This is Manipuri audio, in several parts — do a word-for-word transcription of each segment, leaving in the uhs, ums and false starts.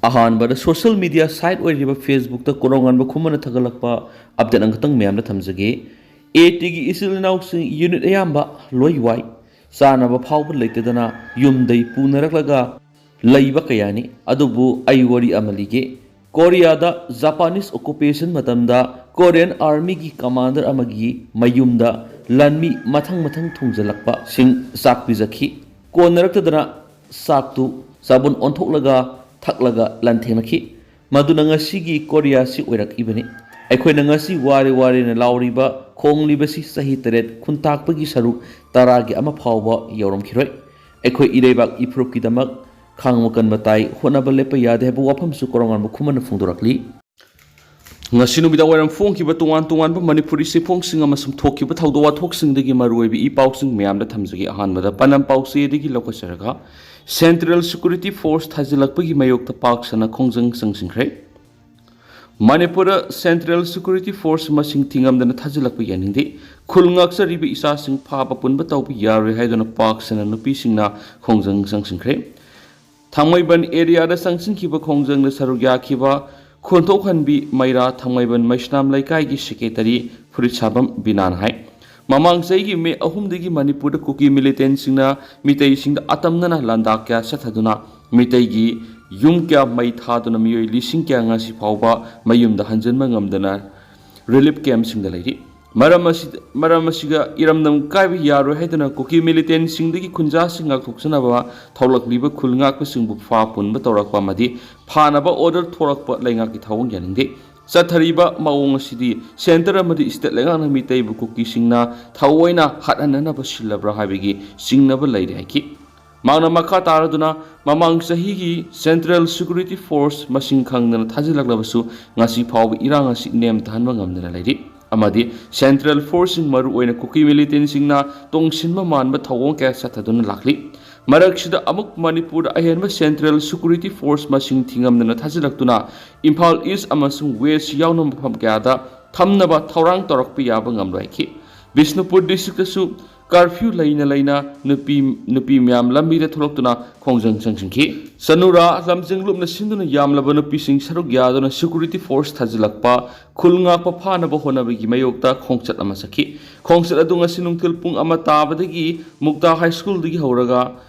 ꯑꯍꯥꯟꯕꯗ social media site ꯑꯣꯏꯔꯤꯕ Facebookꯇ ꯀꯣꯔꯧꯉꯥꯟꯕ ꯈꯨꯃꯟꯅ ꯊꯥꯒꯠꯂꯛꯄ update ꯑꯃꯈꯛꯇꯪ ꯃꯌꯥꯝꯗ ꯊꯝꯖꯒꯦ꯫ ATꯒꯤ ꯏꯆꯤꯜ ꯏꯅꯥꯎꯁꯤꯡ unit ꯑꯌꯥꯝꯕ ꯂꯣꯏ ꯋꯥꯏ꯫ ꯆꯥꯅꯕ ꯐꯥꯎꯕ ꯂꯩꯇꯗꯅ ꯌꯨꯝꯗꯩ ꯄꯨꯅꯔꯛꯂꯒ ꯂꯩꯕ ꯀꯌꯥꯅꯤ꯫ ꯑꯗꯨꯕꯨ ꯑꯩ ꯋꯥꯔꯤ ꯑꯃ ꯂꯤꯒꯦ꯫ ꯀꯣꯔꯤꯌꯥꯗ Japanese occupation ꯃꯇꯝꯗ Korean Armyꯒꯤ commander ꯑꯃꯒꯤ ꯃꯌꯨꯝꯗ ꯂꯥꯟꯃꯤ ꯃꯊꯪ ꯃꯊꯪ ꯊꯨꯡꯖꯜꯂꯛꯄꯁꯤꯡ ꯆꯥꯛ ꯄꯤꯖꯈꯤ꯫ ꯀꯣꯟꯅꯔꯛꯇꯗꯅ ꯆꯥꯛꯇꯨ ꯆꯥꯕꯨꯟ ꯑꯣꯟꯊꯣꯛꯂꯒ ꯊꯛꯂꯒ ꯂꯥꯟꯊꯦꯡꯅꯈꯤ꯫ ꯃꯗꯨꯅ ꯉꯁꯤꯒꯤ ꯀꯣꯔꯤꯌꯥꯁꯤ ꯑꯣꯏꯔꯛꯏꯕꯅꯤ꯫ ꯑꯩꯈꯣꯏꯅ ꯉꯁꯤ ꯋꯥꯔꯦ ꯋꯥꯔꯦꯅ ꯂꯥꯎꯔꯤꯕ, ꯈꯣꯡꯂꯤꯕꯁꯤ ꯆꯍꯤ ꯇꯔꯦꯠ ꯈꯨꯟꯇꯥꯛꯄꯒꯤ ꯁꯔꯨꯛ ꯇꯔꯥꯒꯤ ꯑꯃ ꯐꯥꯎꯕ ꯌꯧꯔꯝꯈꯤꯔꯣꯏ꯫ ꯑꯩꯈꯣꯏ ꯏꯔꯩꯕꯥꯛ ꯏꯐꯨꯔꯨꯞꯀꯤꯗꯃꯛ ꯈꯥꯡꯕ ꯀꯟꯕ ꯇꯥꯏ, ꯍꯣꯠꯅꯕ ꯂꯦꯞꯄ ꯌꯥꯗꯦ ꯍꯥꯏꯕ ꯋꯥꯐꯝꯁꯨ ꯀꯣꯔꯧꯉꯥꯟꯕ ꯈꯨꯃꯟꯅ ꯐꯣꯡꯗꯣꯔꯛꯂꯤ꯫ ꯉꯁꯤ ꯅꯨꯃꯤꯗꯥꯡ ꯋꯥꯏꯔꯝ ꯐꯣꯡꯈꯤꯕ ꯇꯣꯉꯥꯟ ꯇꯣꯉꯥꯟꯕ ꯃꯅꯤꯄꯨꯔꯤ ꯆꯦꯐꯣꯡꯁꯤꯡ ꯑꯃꯁꯨꯡ ꯊꯣꯛꯈꯤꯕ ꯊꯧꯗꯣꯛ ꯋꯥꯊꯣꯛꯁꯤꯡꯗꯒꯤ ꯃꯔꯨꯑꯣꯏꯕ ꯏ ꯄꯥꯎꯁꯤꯡ ꯃꯌꯥꯝꯗ ꯊꯝꯖꯒꯦ꯫ ꯑꯍꯥꯟꯕꯗ ꯄꯅꯝ ꯄꯥꯎꯆꯦꯗꯒꯤ ꯂꯧꯈꯠꯆꯔꯒ, Central Security Force ꯊꯥꯖꯤꯜꯂꯛꯄꯒꯤ ꯃꯥꯌꯣꯛꯇ ꯄꯥꯛ ꯁꯟꯅ ꯈꯣꯡꯖꯪ ꯆꯪꯁꯤꯟꯈ꯭ꯔꯦ꯫ ꯃꯅꯤꯄꯨꯔꯗ Central Security Force ꯃꯁꯤꯡ ꯊꯤꯉꯝꯗꯅ ꯊꯥꯖꯤꯜꯂꯛꯄ ꯌꯥꯅꯤꯡꯗꯦ꯫ ꯈꯨꯜ ꯉꯥꯛꯆꯔꯤꯕ ꯏꯆꯥꯁꯤꯡ ꯐꯥꯕ ꯄꯨꯟꯕ ꯇꯧꯕ ꯌꯥꯔꯣꯏ ꯍꯥꯏꯗꯨꯅ ꯄꯥꯛ ꯁꯟꯅ ꯅꯨꯄꯤꯁꯤꯡꯅ ꯈꯣꯡꯖꯪ ꯆꯪꯁꯤꯟꯈ꯭ꯔꯦ꯫ ꯊꯥꯡꯃꯩꯕꯟ areaꯗ ꯆꯪꯁꯤꯟꯈꯤꯕ ꯈꯣꯡꯖꯪꯗ ꯁꯔꯨꯛ ꯌꯥꯈꯤꯕ ꯈꯣꯟꯊꯣꯛꯍꯟꯕꯤ ꯃꯩꯔꯥ ꯊꯥꯡꯃꯩꯕꯟ ꯃꯩꯁꯅꯥꯝ ꯂꯩꯀꯥꯏꯒꯤ secretary ꯐꯨꯔꯤꯠ ꯁꯥꯕꯝ ꯕꯤꯅꯥꯅ ꯍꯥꯏ꯫ ꯃꯃꯥꯡ ꯆꯍꯤꯒꯤ ꯃꯦ ꯑꯍꯨꯝꯗꯒꯤ ꯃꯅꯤꯄꯨꯔꯗ ꯀꯨꯀꯤ militantꯁꯤꯡꯅ ꯃꯤꯇꯩꯁꯤꯡꯗ ꯑꯇꯝꯅꯅ ꯂꯥꯟꯗꯥ ꯀꯌꯥ ꯆꯠꯊꯗꯨꯅ ꯃꯤꯇꯩꯒꯤ ꯌꯨꯝ ꯀꯌꯥ ꯃꯩ ꯊꯥꯗꯨꯅ ꯃꯤꯑꯣꯏ ꯂꯤꯁꯤꯡ ꯀꯌꯥ ꯉꯁꯤ ꯐꯥꯎꯕ ꯃꯌꯨꯝꯗ ꯍꯟꯖꯤꯟꯕ ꯉꯝꯗꯅ relief campꯁꯤꯡꯗ ꯂꯩꯔꯤ꯫ ꯃꯔꯝ ꯑꯁꯤ-, ꯃꯔꯝ ꯑꯁꯤꯒ ꯏꯔꯝꯗꯝ ꯀꯥꯏꯕ ꯌꯥꯔꯣꯏ ꯍꯥꯏꯗꯨꯅ ꯀꯨꯀꯤ militantꯁꯤꯡꯗꯒꯤ ꯈꯨꯟꯖꯥꯁꯤꯡ ꯉꯥꯛꯊꯣꯛꯆꯅꯕ ꯊꯣꯛꯂꯛꯂꯤꯕ ꯈꯨꯜ ꯉꯥꯛꯄꯁꯤꯡꯕꯨ ꯐꯥ ꯄꯨꯟꯕ ꯇꯧꯔꯛꯄ ꯑꯃꯗꯤ ꯐꯥꯅꯕ order ꯊꯣꯔꯛꯄ ꯂꯩꯉꯥꯛꯀꯤ ꯊꯧꯑꯣꯡ ꯌꯥꯅꯤꯡꯗꯦ꯫ ꯆꯠꯊꯔꯤꯕ ꯃꯑꯣꯡ ꯑꯁꯤꯗꯤ centre ꯑꯃꯗꯤ state ꯂꯩꯉꯥꯛꯅ ꯃꯤꯇꯩꯕꯨ ꯀꯨꯀꯤꯁꯤꯡꯅ ꯊꯑꯣꯏꯅ ꯍꯥꯠꯍꯟꯅꯅꯕ ꯁꯤꯜꯂꯕ꯭ꯔꯥ ꯍꯥꯏꯕꯒꯤ ꯆꯤꯡꯅꯕ ꯂꯩꯔꯦ ꯍꯥꯏꯈꯤ꯫ ꯃꯍꯥꯛꯅ ꯃꯈꯥ ꯇꯥꯔꯗꯨꯅ ꯃꯃꯥꯡ ꯆꯍꯤꯒꯤ Central Security Force ꯃꯁꯤꯡ ꯈꯪꯗꯅ ꯊꯥꯖꯤꯜꯂꯛꯂꯕꯁꯨ ꯉꯁꯤ ꯐꯥꯎꯕ ꯏꯔꯥꯡ ꯑꯁꯤ ꯅꯦꯝꯊꯍꯟꯕ ꯉꯝꯗꯅ ꯂꯩꯔꯤ ꯑꯃꯗꯤ Central Forceꯁꯤꯡ ꯃꯔꯨꯑꯣꯏꯅ ꯀꯨꯀꯤ militantꯁꯤꯡꯅ ꯇꯣꯡꯁꯤꯟꯕ ꯃꯥꯟꯕ ꯊꯧꯑꯣꯡ ꯀꯌꯥ ꯆꯠꯊꯗꯨꯅ ꯂꯥꯛꯂꯤ꯫ ꯃꯔꯛꯁꯤꯗ ꯑꯃꯨꯛ ꯃꯅꯤꯄꯨꯔꯗ ꯑꯍꯦꯟꯕ Central Security Force ꯃꯁꯤꯡ ꯊꯤꯉꯝꯗꯅ ꯊꯥꯖꯤꯜꯂꯛꯇꯨꯅ ꯏꯝꯐꯥꯜ East ꯑꯃꯁꯨꯡ West ꯌꯥꯎꯅ ꯃꯐꯝ ꯀꯌꯥꯗ ꯊꯝꯅꯕ ꯊꯧꯔꯥꯡ ꯇꯧꯔꯛꯄ ꯌꯥꯕ ꯉꯝꯂꯣꯏ ꯍꯥꯏꯈꯤ꯫ ꯕꯤꯁꯅꯨꯄꯨꯔ districtꯇꯁꯨ ꯀꯔꯐ꯭ꯌꯨ ꯂꯩꯅ ꯂꯩꯅ ꯅꯨꯄꯤ ꯅꯨꯄꯤ ꯃꯌꯥꯝ ꯂꯝꯕꯤꯗ ꯊꯣꯛꯂꯛꯇꯨꯅ ꯈꯣꯡꯖꯪ ꯆꯪꯁꯤꯟꯈꯤ꯫ ꯆꯅꯨꯔꯥ ꯂꯝꯖꯤꯡ ꯂꯨꯞꯅ ꯁꯤꯟꯗꯨꯅ ꯌꯥꯝꯂꯕ ꯅꯨꯄꯤꯁꯤꯡ ꯁꯔꯨꯛ ꯌꯥꯗꯨꯅ ꯁꯦꯀ꯭ꯌꯨꯔꯤꯇꯤ ꯐꯣꯔꯁ ꯊꯥꯖꯤꯜꯂꯛꯄ ꯈꯨꯜ ꯉꯥꯛꯄ ꯐꯥꯅꯕ ꯍꯣꯠꯅꯕꯒꯤ ꯃꯥꯌꯣꯛꯇ ꯈꯣꯡꯆꯠ ꯑꯃ ꯆꯠꯈꯤ꯫ ꯈꯣꯡꯆꯠ ꯑꯗꯨ ꯉꯁꯤ ꯅꯨꯡꯊꯤꯜ ꯄꯨꯡ ꯑꯃ ꯇꯥꯕꯗꯒꯤ ꯃꯨꯛꯇꯥ ꯍꯥꯏ ꯁ꯭ꯀꯨꯜꯗꯒꯤ ꯍꯧꯔꯒ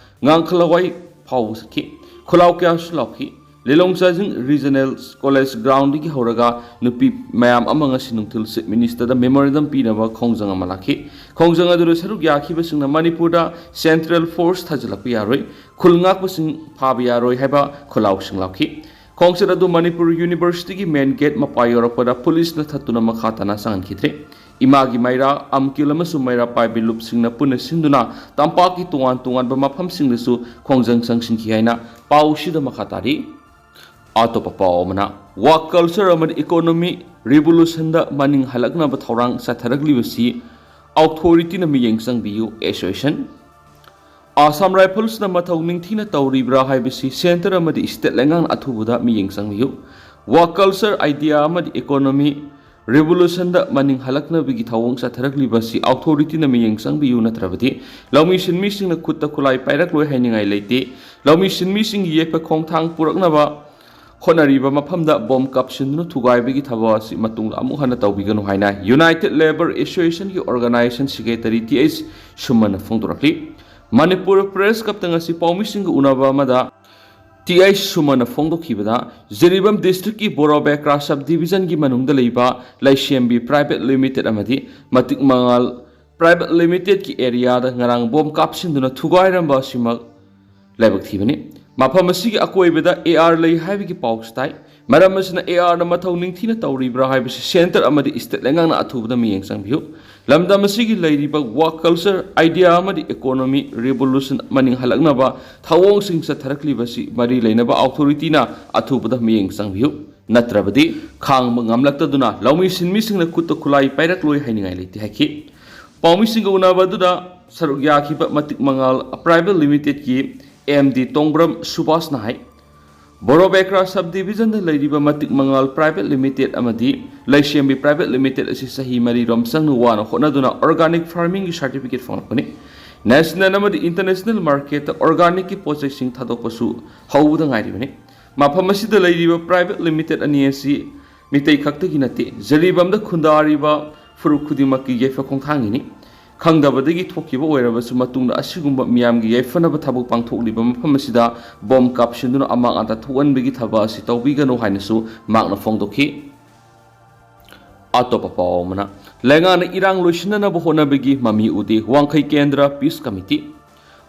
ꯉꯥꯡꯈꯂꯋꯥꯏ ꯐꯥꯎꯕ ꯆꯠꯈꯤ꯫ ꯈꯨꯜꯂꯥꯎ ꯀꯌꯥꯁꯨ ꯂꯥꯎꯈꯤ꯫ ꯂꯤꯂꯣꯡ ꯆꯥꯖꯤꯡ ꯔꯤꯖꯅꯦꯜ ꯀꯣꯂꯦꯖ ꯒ꯭ꯔꯥꯎꯟꯗꯒꯤ ꯍꯧꯔꯒ ꯅꯨꯄꯤ ꯃꯌꯥꯝ ꯑꯃ ꯉꯁꯤ ꯅꯨꯡꯊꯤꯜ ꯆꯤꯐ ꯃꯤꯅꯤꯁꯇꯔꯗ ꯃꯦꯃꯣꯔꯦꯟꯗꯝ ꯄꯤꯅꯕ ꯈꯣꯡꯖꯪ ꯑꯃ ꯂꯥꯛꯈꯤ꯫ ꯈꯣꯡꯖꯪ ꯑꯗꯨꯗ ꯁꯔꯨꯛ ꯌꯥꯈꯤꯕꯁꯤꯡꯅ ꯃꯅꯤꯄꯨꯔꯗ ꯁꯦꯟꯇ꯭ꯔꯦꯜ ꯐꯣꯔꯁ ꯊꯥꯖꯤꯜꯂꯛꯄ ꯌꯥꯔꯣꯏ, ꯈꯨꯜ ꯉꯥꯛꯄꯁꯤꯡ ꯐꯥꯕ ꯌꯥꯔꯣꯏ ꯍꯥꯏꯕ ꯈꯨꯜꯂꯥꯎꯁꯤꯡ ꯂꯥꯎꯈꯤ꯫ ꯈꯣꯡꯆꯠ ꯑꯗꯨ ꯃꯅꯤꯄꯨꯔ ꯌꯨꯅꯤꯚꯔꯁꯤꯇꯤꯒꯤ ꯃꯦꯟ ꯒꯦꯠ ꯃꯄꯥ ꯌꯧꯔꯛꯄꯗ ꯄꯨꯂꯤꯁꯅ ꯊꯠꯇꯨꯅ ꯃꯈꯥ ꯇꯥꯅ ꯆꯪꯍꯟꯈꯤꯗ꯭ꯔꯦ꯫ ꯏꯃꯥꯒꯤ ꯃꯩꯔꯥ, ꯑꯝꯀꯤꯜ ꯑꯃꯁꯨꯡ ꯃꯩꯔꯥ ꯄꯥꯏꯕꯤ ꯂꯨꯞꯁꯤꯡꯅ ꯄꯨꯟꯅ ꯁꯤꯟꯗꯨꯅ ꯇꯝꯄꯥꯛꯀꯤ ꯇꯣꯉꯥꯟ ꯇꯣꯉꯥꯟꯕ ꯃꯐꯝꯁꯤꯡꯗꯁꯨ ꯈꯣꯡꯖꯪ ꯆꯪꯁꯤꯟꯈꯤ ꯍꯥꯏꯅ ꯄꯥꯎꯁꯤꯗ ꯃꯈꯥ ꯇꯥꯔꯤ꯫ ꯑꯇꯣꯞꯄ ꯄꯥꯎ ꯑꯃꯅ, ꯋꯥꯛ ꯀꯜꯆꯔ ꯑꯃꯗꯤ ꯏꯀꯣꯅꯣꯃꯤ ꯔꯤꯚꯣꯂꯨꯁꯟꯗ ꯃꯅꯤꯡ ꯍꯜꯂꯛꯅꯕ ꯊꯧꯔꯥꯡ ꯆꯠꯊꯔꯛꯂꯤꯕꯁꯤ ꯑꯣꯊꯣꯔꯤꯇꯤꯅ ꯃꯤꯠꯌꯦꯡ ꯆꯪꯕꯤꯌꯨ, ꯑꯦꯁꯣꯁꯤꯌꯦꯁꯟ꯫ ꯑꯁꯥꯝ ꯔꯥꯏꯐꯜꯁꯅ ꯃꯊꯧ ꯅꯤꯡꯊꯤꯅ ꯇꯧꯔꯤꯕ꯭ꯔꯥ ꯍꯥꯏꯕꯁꯤ ꯁꯦꯟꯇꯔ ꯑꯃꯗꯤ ꯁ꯭ꯇꯦꯠ ꯂꯩꯉꯥꯛꯅ ꯑꯊꯨꯕꯗ ꯃꯤꯠꯌꯦꯡ ꯆꯪꯕꯤꯌꯨ꯫ ꯋꯥꯛ ꯀꯜꯆꯔ, ꯑꯥꯏꯗꯤꯌꯥ ꯑꯃꯗꯤ ꯏꯀꯣꯅꯣꯃꯤ ꯔꯤꯚꯣꯂꯨꯁꯟꯗ ꯃꯅꯤꯡ ꯍꯜꯂꯛꯅꯕꯒꯤ ꯊꯧꯑꯣꯡ ꯆꯠꯊꯔꯛꯂꯤꯕ ꯑꯁꯤ ꯑꯣꯊꯣꯔꯤꯇꯤꯅ ꯃꯤꯠꯌꯦꯡ ꯆꯪꯕꯤꯌꯨ, ꯅꯠꯇ꯭ꯔꯕꯗꯤ ꯂꯧꯃꯤ ꯁꯤꯟꯃꯤꯁꯤꯡꯅ ꯈꯨꯠꯇ ꯈꯨꯠꯂꯥꯏ ꯄꯥꯏꯔꯛꯂꯣꯏ ꯍꯥꯏꯅꯤꯡꯉꯥꯏ ꯂꯩꯇꯦ꯫ ꯂꯧꯃꯤ ꯁꯤꯟꯃꯤꯁꯤꯡꯒꯤ ꯌꯦꯛꯄ ꯈꯣꯡꯊꯥꯡ ꯄꯨꯔꯛꯅꯕ ꯍꯣꯠꯅꯔꯤꯕ ꯃꯐꯝꯗ ꯕꯣꯝ ꯀꯥꯞꯁꯤꯟꯗꯨꯅ ꯊꯨꯒꯥꯏꯕꯒꯤ ꯊꯕꯛ ꯑꯁꯤ ꯃꯇꯨꯡꯗ ꯑꯃꯨꯛ ꯍꯟꯅ ꯇꯧꯕꯤꯒꯅꯨ ꯍꯥꯏꯅ ꯌꯨꯅꯥꯏꯇꯦꯗ ꯂꯦꯕꯔ ꯑꯦꯁꯣꯁꯤꯌꯦꯁꯟꯒꯤ ꯑꯣꯔꯒꯅꯥꯏꯖꯦꯁꯟ ꯁꯦꯀ꯭ꯔꯦꯇꯔꯤ ꯇꯤ ꯑꯩꯆ ꯁꯨꯃꯟꯅ ꯐꯣꯡꯗꯣꯔꯛꯂꯤ꯫ ꯃꯅꯤꯄꯨꯔ ꯄ꯭ꯔꯦꯁ ꯀ꯭ꯂꯕꯇ ꯉꯁꯤ ꯄꯥꯎꯃꯤꯁꯤꯡꯒ ꯎꯅꯕ ꯑꯃꯗ ꯇꯤ ꯑꯩꯆ ꯁꯨꯃꯟꯅ ꯐꯣꯡꯗꯣꯛꯈꯤꯕꯗ, ꯖꯤꯔꯤꯕꯥꯝ ꯗꯤꯁꯇ꯭ꯔꯤꯛꯀꯤ ꯕꯣꯔꯣꯕꯦꯀ꯭ꯔꯥ ꯁꯕ ꯗꯤꯕꯤꯖꯟꯒꯤ ꯃꯅꯨꯡꯗ ꯂꯩꯕ ꯂꯩꯁꯦꯝꯕꯤ ꯄ꯭ꯔꯥꯏꯚꯦꯠ ꯂꯤꯃꯤꯇꯦꯗ ꯑꯃꯗꯤ ꯃꯇꯤꯛ ꯃꯉꯥꯜ ꯄ꯭ꯔꯥꯏꯚꯦꯠ ꯂꯤꯃꯤꯇꯦꯗꯀꯤ ꯑꯦꯔꯤꯌꯥꯗ ꯉꯔꯥꯡ ꯕꯣꯝ ꯀꯥꯞꯁꯤꯟꯗꯨꯅ ꯊꯨꯒꯥꯏꯔꯝꯕ ꯑꯁꯤꯃꯛ ꯂꯥꯏꯕꯛ ꯊꯤꯕꯅꯤ꯫ ꯃꯐꯝ ꯑꯁꯤꯒꯤ ꯑꯀꯣꯏꯕꯗ ꯑꯦ ꯑꯥꯔ ꯂꯩ ꯍꯥꯏꯕꯒꯤ ꯄꯥꯎꯁꯨ ꯇꯥꯏ꯫ ꯃꯔꯝ ꯑꯁꯤꯅ ꯑꯦ ꯑꯥꯔꯅ ꯃꯊꯧ ꯅꯤꯡꯊꯤꯅ ꯇꯧꯔꯤꯕ꯭ꯔꯥ ꯍꯥꯏꯕꯁꯤ ꯁꯦꯟꯇꯔ ꯑꯃꯗꯤ ꯁ꯭ꯇꯦꯠ ꯂꯩꯉꯥꯛꯅ ꯑꯊꯨꯕꯗ ꯃꯤꯠꯌꯦꯡ ꯆꯪꯕꯤꯌꯨ꯫ ꯂꯝꯗꯝ ꯑꯁꯤꯒꯤ ꯂꯩꯔꯤꯕ ꯋꯥꯛ ꯀꯜꯆꯔ, ꯑꯥꯏꯗꯤꯌꯥ ꯑꯃꯗꯤ ꯏꯀꯣꯅꯣꯃꯤ ꯔꯤꯚꯣꯂꯨꯁꯟ ꯃꯅꯤꯡ ꯍꯜꯂꯛꯅꯕ ꯊꯧꯑꯣꯡꯁꯤꯡ ꯆꯠꯊꯔꯛꯂꯤꯕꯁꯤ ꯃꯔꯤ ꯂꯩꯅꯕ ꯑꯣꯊꯣꯔꯤꯇꯤꯅ ꯑꯊꯨꯕꯗ ꯃꯤꯠꯌꯦꯡ ꯆꯪꯕꯤꯌꯨ꯫ ꯅꯠꯇ꯭ꯔꯕꯗꯤ ꯈꯥꯡꯕ ꯉꯝꯂꯛꯇꯗꯨꯅ ꯂꯧꯃꯤ ꯁꯤꯟꯃꯤꯁꯤꯡꯅ ꯈꯨꯠꯇ ꯈꯨꯠꯂꯥꯏ ꯄꯥꯏꯔꯛꯂꯣꯏ ꯍꯥꯏꯅꯤꯡꯉꯥꯏ ꯂꯩꯇꯦ ꯍꯥꯏꯈꯤ꯫ ꯄꯥꯎꯃꯤꯁꯤꯡꯒ ꯎꯅꯕ ꯑꯗꯨꯗ ꯁꯔꯨꯛ ꯌꯥꯈꯤꯕ ꯃꯇꯤꯛ ꯃꯉꯥꯜ ꯄ꯭ꯔꯥꯏꯚꯦꯠ ꯂꯤꯃꯤꯇꯦꯗꯀꯤ ꯑꯦꯝ ꯗꯤ ꯇꯣꯡꯕ꯭ꯔꯝ ꯁꯨꯕꯥꯁꯅ ꯍꯥꯏ, ꯕꯣꯔꯣꯕꯦꯀ꯭ꯔꯥ ꯁꯕ ꯗꯤꯕꯤꯖꯟꯗ ꯂꯩꯔꯤꯕ ꯃꯇꯤꯛ ꯃꯉꯥꯜ ꯄ꯭ꯔꯥꯏꯚꯦꯠ ꯂꯤꯃꯤꯇꯦꯠ ꯑꯃꯗꯤ ꯂꯩꯁꯦꯝꯕꯤ ꯄ꯭ꯔꯥꯏꯚꯦꯠ ꯂꯤꯃꯤꯇꯦꯠ ꯑꯁꯤ ꯆꯍꯤ ꯃꯔꯤꯔꯣꯝ ꯆꯪꯅ ꯋꯥꯅ ꯍꯣꯠꯅꯗꯨꯅ ꯑꯣꯔꯒꯥꯅꯤꯛ ꯐꯥꯔꯃꯤꯡꯒꯤ ꯁꯥꯔꯇꯤꯐꯤꯀꯦꯠ ꯐꯪꯂꯛꯄꯅꯤ꯫ ꯅꯦꯁꯅꯦꯜ ꯑꯃꯗꯤ ꯏꯟꯇꯔꯅꯦꯁꯅꯦꯜ ꯃꯥꯔꯀꯦꯠꯇ ꯑꯣꯔꯒꯥꯅꯤꯛꯀꯤ ꯄꯣꯠꯆꯩꯁꯤꯡ ꯊꯥꯗꯣꯛꯄꯁꯨ ꯍꯧꯕꯗ ꯉꯥꯏꯔꯤꯕꯅꯤ꯫ ꯃꯐꯝ ꯑꯁꯤꯗ ꯂꯩꯔꯤꯕ ꯄ꯭ꯔꯥꯏꯚꯦꯠ ꯂꯤꯃꯤꯇꯦꯠ ꯑꯅꯤ ꯑꯁꯤ ꯃꯤꯇꯩ ꯈꯛꯇꯒꯤ ꯅꯠꯇꯦ, ꯖꯤꯔꯤꯕꯥꯝꯗ ꯈꯨꯟꯗꯥꯔꯤꯕ ꯐꯨꯔꯨꯞ ꯈꯨꯗꯤꯡꯃꯛꯀꯤ ꯌꯥꯏꯐ ꯈꯣꯡꯊꯥꯡꯒꯤꯅꯤ꯫ ꯈꯪꯗꯕꯗꯒꯤ ꯊꯣꯛꯈꯤꯕ ꯑꯣꯏꯔꯕꯁꯨ, ꯃꯇꯨꯡꯗ ꯑꯁꯤꯒꯨꯝꯕ ꯃꯤꯌꯥꯝꯒꯤ ꯌꯥꯏꯐꯅꯕ ꯊꯕꯛ ꯄꯥꯡꯊꯣꯛꯂꯤꯕ ꯃꯐꯝ ꯑꯁꯤꯗ ꯕꯣꯝ ꯀꯥꯞꯁꯤꯟꯗꯨꯅ ꯑꯃꯥꯡ ꯑꯇꯥ ꯊꯣꯛꯍꯟꯕꯒꯤ ꯊꯕꯛ ꯑꯁꯤ ꯇꯧꯕꯤꯒꯅꯨ ꯍꯥꯏꯅꯁꯨ ꯃꯍꯥꯛꯅ ꯐꯣꯡꯗꯣꯛꯈꯤ꯫ ꯑꯇꯣꯞꯄ ꯄꯥꯎ ꯑꯃꯅ, ꯂꯩꯉꯥꯛꯅ ꯏꯔꯥꯡ ꯂꯣꯏꯁꯤꯟꯅꯅꯕ ꯍꯣꯠꯅꯕꯒꯤ ꯃꯃꯤ ꯎꯗꯦ, ꯋꯥꯡꯈꯩ ꯀꯦꯟꯗ꯭ꯔ ꯄꯤꯁ ꯀꯃꯤꯇꯤ꯫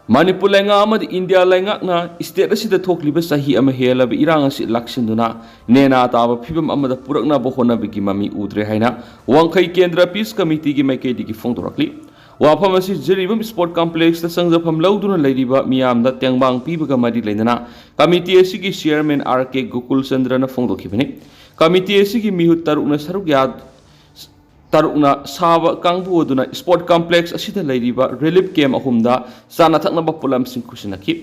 ꯃꯅꯤꯄꯨꯔ ꯂꯩꯉꯥꯛ ꯑꯃꯗꯤ ꯏꯟꯗꯤꯌꯥ ꯂꯩꯉꯥꯛꯅ ꯁ꯭ꯇꯦꯠ ꯑꯁꯤꯗ ꯊꯣꯛꯂꯤꯕ ꯆꯍꯤ ꯑꯃ ꯍꯦꯜꯂꯕ ꯏꯔꯥꯡ ꯑꯁꯤ ꯂꯥꯛꯁꯤꯟꯗꯨꯅ ꯅꯦꯅꯥ ꯇꯥꯕ ꯐꯤꯕꯝ ꯑꯃꯗ ꯄꯨꯔꯛꯅꯕ ꯍꯣꯠꯅꯕꯒꯤ ꯃꯃꯤ ꯎꯗ꯭ꯔꯦ ꯍꯥꯏꯅ ꯋꯥꯡꯈꯩ ꯀꯦꯟꯗ꯭ꯔ ꯄꯤꯁ ꯀꯃꯤꯇꯤꯒꯤ ꯃꯥꯏꯀꯩꯗꯒꯤ ꯐꯣꯡꯗꯣꯔꯛꯂꯤ꯫ ꯋꯥꯐꯝ ꯑꯁꯤ ꯖꯤꯔꯤꯕꯥꯝ ꯁ꯭ꯄꯣꯔꯠ ꯀꯝꯄ꯭ꯂꯦꯛꯁꯇ ꯆꯪꯖꯐꯝ ꯂꯧꯗꯨꯅ ꯂꯩꯔꯤꯕ ꯃꯤꯌꯥꯝꯗ ꯇꯦꯡꯕꯥꯡ ꯄꯤꯕꯒ ꯃꯔꯤ ꯂꯩꯅꯅ ꯀꯃꯤꯇꯤ ꯑꯁꯤꯒꯤ ꯆꯤꯌꯔꯃꯦꯟ ꯑꯥꯔ ꯀꯦ ꯒꯣꯀꯨꯜ ꯆꯟꯗ꯭ꯔꯅ ꯐꯣꯡꯗꯣꯛꯈꯤꯕꯅꯤ꯫ ꯀꯃꯤꯇꯤ ꯑꯁꯤꯒꯤ ꯃꯤꯍꯨꯠ ꯇꯔꯨꯛꯅ ꯁꯔꯨꯛ ꯌꯥ-, ꯇꯔꯨꯛꯅ ꯁꯥꯕ ꯀꯥꯡꯕꯨ ꯑꯗꯨꯅ ꯁ꯭ꯄꯣꯔꯠ ꯀꯝꯄ꯭ꯂꯦꯛꯁ ꯑꯁꯤꯗ ꯂꯩꯔꯤꯕ ꯔꯤꯂꯤꯐ ꯀꯦꯝꯞ ꯑꯍꯨꯝꯗ ꯆꯥꯅ ꯊꯛꯅꯕ ꯄꯣꯠꯂꯝꯁꯤꯡ ꯈꯨꯠꯁꯤꯟꯅꯈꯤ꯫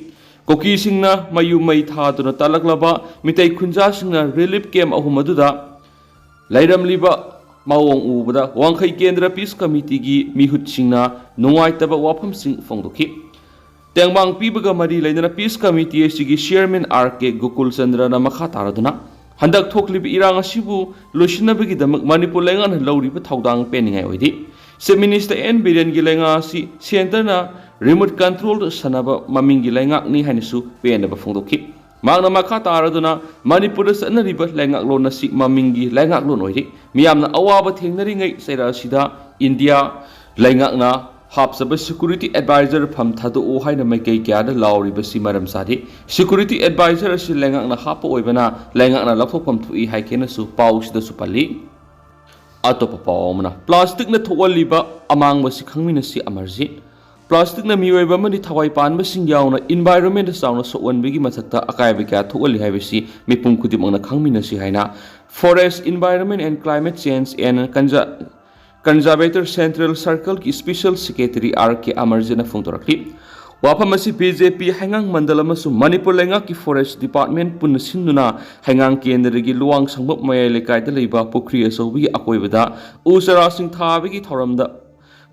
ꯀꯨꯀꯤꯁꯤꯡꯅ ꯃꯌꯨꯝ ꯃꯩ ꯊꯥꯗꯨꯅ ꯇꯥꯜꯂꯛꯂꯕ ꯃꯤꯇꯩ ꯈꯨꯟꯖꯥꯁꯤꯡꯅ ꯔꯤꯂꯤꯐ ꯀꯦꯝꯞ ꯑꯍꯨꯝ ꯑꯗꯨꯗ ꯂꯩꯔꯝꯂꯤꯕ ꯃꯑꯣꯡ ꯎꯕꯗ ꯋꯥꯡꯈꯩ ꯀꯦꯟꯗ꯭ꯔ ꯄꯤꯁ ꯀꯃꯤꯇꯤꯒꯤ ꯃꯤꯍꯨꯠꯁꯤꯡꯅ ꯅꯨꯡꯉꯥꯏꯇꯕ ꯋꯥꯐꯝꯁꯤꯡ ꯐꯣꯡꯗꯣꯛꯈꯤ꯫ ꯇꯦꯡꯕꯥꯡ ꯄꯤꯕꯒ ꯃꯔꯤ ꯂꯩꯅꯅ ꯄꯤꯁ ꯀꯃꯤꯇꯤ ꯑꯁꯤꯒꯤ ꯆꯤꯌꯔꯃꯦꯟ ꯑꯥꯔ ꯀꯦ ꯒꯣꯀꯨꯜ ꯆꯟꯗ꯭ꯔꯅ ꯃꯈꯥ ꯇꯥꯔꯗꯨꯅ, ꯍꯟꯗꯛ ꯊꯣꯛꯂꯤꯕ ꯏꯔꯥꯡ ꯑꯁꯤꯕꯨ ꯂꯣꯏꯁꯤꯟꯅꯕꯒꯤꯗꯃꯛ ꯃꯅꯤꯄꯨꯔ ꯂꯩꯉꯥꯛꯅ ꯂꯧꯔꯤꯕ ꯊꯧꯗꯥꯡ ꯄꯦꯟꯅꯤꯡꯉꯥꯏ ꯑꯣꯏꯗꯦ꯫ ꯆꯤꯐ ꯃꯤꯅꯤꯁꯇꯔ ꯑꯦꯟ ꯕꯤꯔꯦꯟꯒꯤ ꯂꯩꯉꯥꯛ ꯑꯁꯤ ꯁꯦꯟꯇꯔꯅ ꯔꯤꯃꯣꯠ ꯀꯟꯇ꯭ꯔꯣꯜꯗ ꯁꯥꯟꯅꯕ ꯃꯃꯤꯡꯒꯤ ꯂꯩꯉꯥꯛꯅꯤ ꯍꯥꯏꯅꯁꯨ ꯄꯦꯟꯗꯕ ꯐꯣꯡꯗꯣꯛꯈꯤ꯫ ꯃꯍꯥꯛꯅ ꯃꯈꯥ ꯇꯥꯔꯗꯨꯅ, ꯃꯅꯤꯄꯨꯔꯗ ꯆꯠꯅꯔꯤꯕ ꯂꯩꯉꯥꯛꯂꯣꯟ ꯑꯁꯤ ꯃꯃꯤꯡꯒꯤ ꯂꯩꯉꯥꯛꯂꯣꯟ ꯑꯣꯏꯔꯤ꯫ ꯃꯤꯌꯥꯝꯅ ꯑꯋꯥꯕ ꯊꯦꯡꯅꯔꯤꯉꯩ ꯆꯩꯔꯛ ꯑꯁꯤꯗ ꯏꯟꯗꯤꯌꯥ ꯂꯩꯉꯥꯛꯅ ꯍꯥꯞꯆꯕ ꯁꯦꯀ꯭ꯌꯨꯔꯤꯇꯤ ꯑꯦꯗꯚꯥꯏꯖꯔ ꯐꯝ ꯊꯥꯗꯣꯛꯎ ꯍꯥꯏꯅ ꯃꯥꯏꯀꯩ ꯀꯌꯥꯗ ꯂꯥꯎꯔꯤꯕꯁꯤ ꯃꯔꯝ ꯆꯥꯗꯦ꯫ ꯁꯦꯀ꯭ꯌꯨꯔꯤꯇꯤ ꯑꯦꯗꯚꯥꯏꯖꯔ ꯑꯁꯤ ꯂꯩꯉꯥꯛꯅ ꯍꯥꯞꯄ ꯑꯣꯏꯕꯅ ꯂꯩꯉꯥꯛꯅ ꯂꯧꯊꯣꯛꯐꯝ ꯊꯣꯛꯏ ꯍꯥꯏꯈꯤꯅꯁꯨ ꯄꯥꯎꯁꯤꯗꯁꯨ ꯄꯜꯂꯤ꯫ ꯑꯇꯣꯞꯄ ꯄꯥꯎ ꯑꯃꯅ, ꯄ꯭ꯂꯥꯁꯇꯤꯛꯅ ꯊꯣꯛꯍꯜꯂꯤꯕ ꯑꯃꯥꯡꯕꯁꯤ ꯈꯪꯃꯤꯟꯅꯁꯤ ꯑꯃꯔꯖꯤꯠ꯫ ꯄ꯭ꯂꯥꯁꯇꯤꯛꯅ ꯃꯤꯑꯣꯏꯕ ꯑꯃꯗꯤ ꯊꯋꯥꯏ ꯄꯥꯟꯕꯁꯤꯡ ꯌꯥꯎꯅ ꯏꯟꯚꯥꯏꯔꯣꯟꯃꯦꯟꯗ ꯆꯥꯎꯅ ꯁꯣꯛꯍꯟꯕꯒꯤ ꯃꯊꯛꯇ ꯑꯀꯥꯏꯕ ꯀꯌꯥ ꯊꯣꯛꯍꯜꯂꯤ ꯍꯥꯏꯕꯁꯤ ꯃꯤꯄꯨꯝ ꯈꯨꯗꯤꯡꯃꯛꯅ ꯈꯪꯃꯤꯟꯅꯁꯤ ꯍꯥꯏꯅ Forest, Environment and Climate Change and Conser-, Conservator Central Circleꯒꯤ Special Secretary ꯑꯥꯔ ꯀꯦ ꯑꯃꯔꯖꯤꯠꯅ ꯐꯣꯡꯗꯣꯔꯛꯂꯤ꯫ ꯋꯥꯐꯝ ꯑꯁꯤ ꯕꯤ ꯖꯦ ꯄꯤ ꯍꯩꯉꯥꯡ ꯃꯟꯗꯜ ꯑꯃꯁꯨꯡ ꯃꯅꯤꯄꯨꯔ ꯂꯩꯉꯥꯛꯀꯤ ꯐꯣꯔꯦꯁ꯭ꯠ ꯗꯤꯄꯥꯔꯠꯃꯦꯟꯠ ꯄꯨꯟꯅ ꯁꯤꯟꯗꯨꯅ ꯍꯩꯉꯥꯡ ꯀꯦꯟꯗ꯭ꯔꯒꯤ ꯂꯨꯋꯥꯡ ꯁꯪꯕꯝ ꯃꯌꯥꯏ ꯂꯩꯀꯥꯏꯗ ꯂꯩꯕ ꯄꯨꯈ꯭ꯔꯤ ꯑꯆꯧꯕꯒꯤ ꯑꯀꯣꯏꯕꯗ ꯎ ꯆꯥꯔꯥꯁꯤꯡ ꯊꯥꯕꯒꯤ ꯊꯧꯔꯝꯗ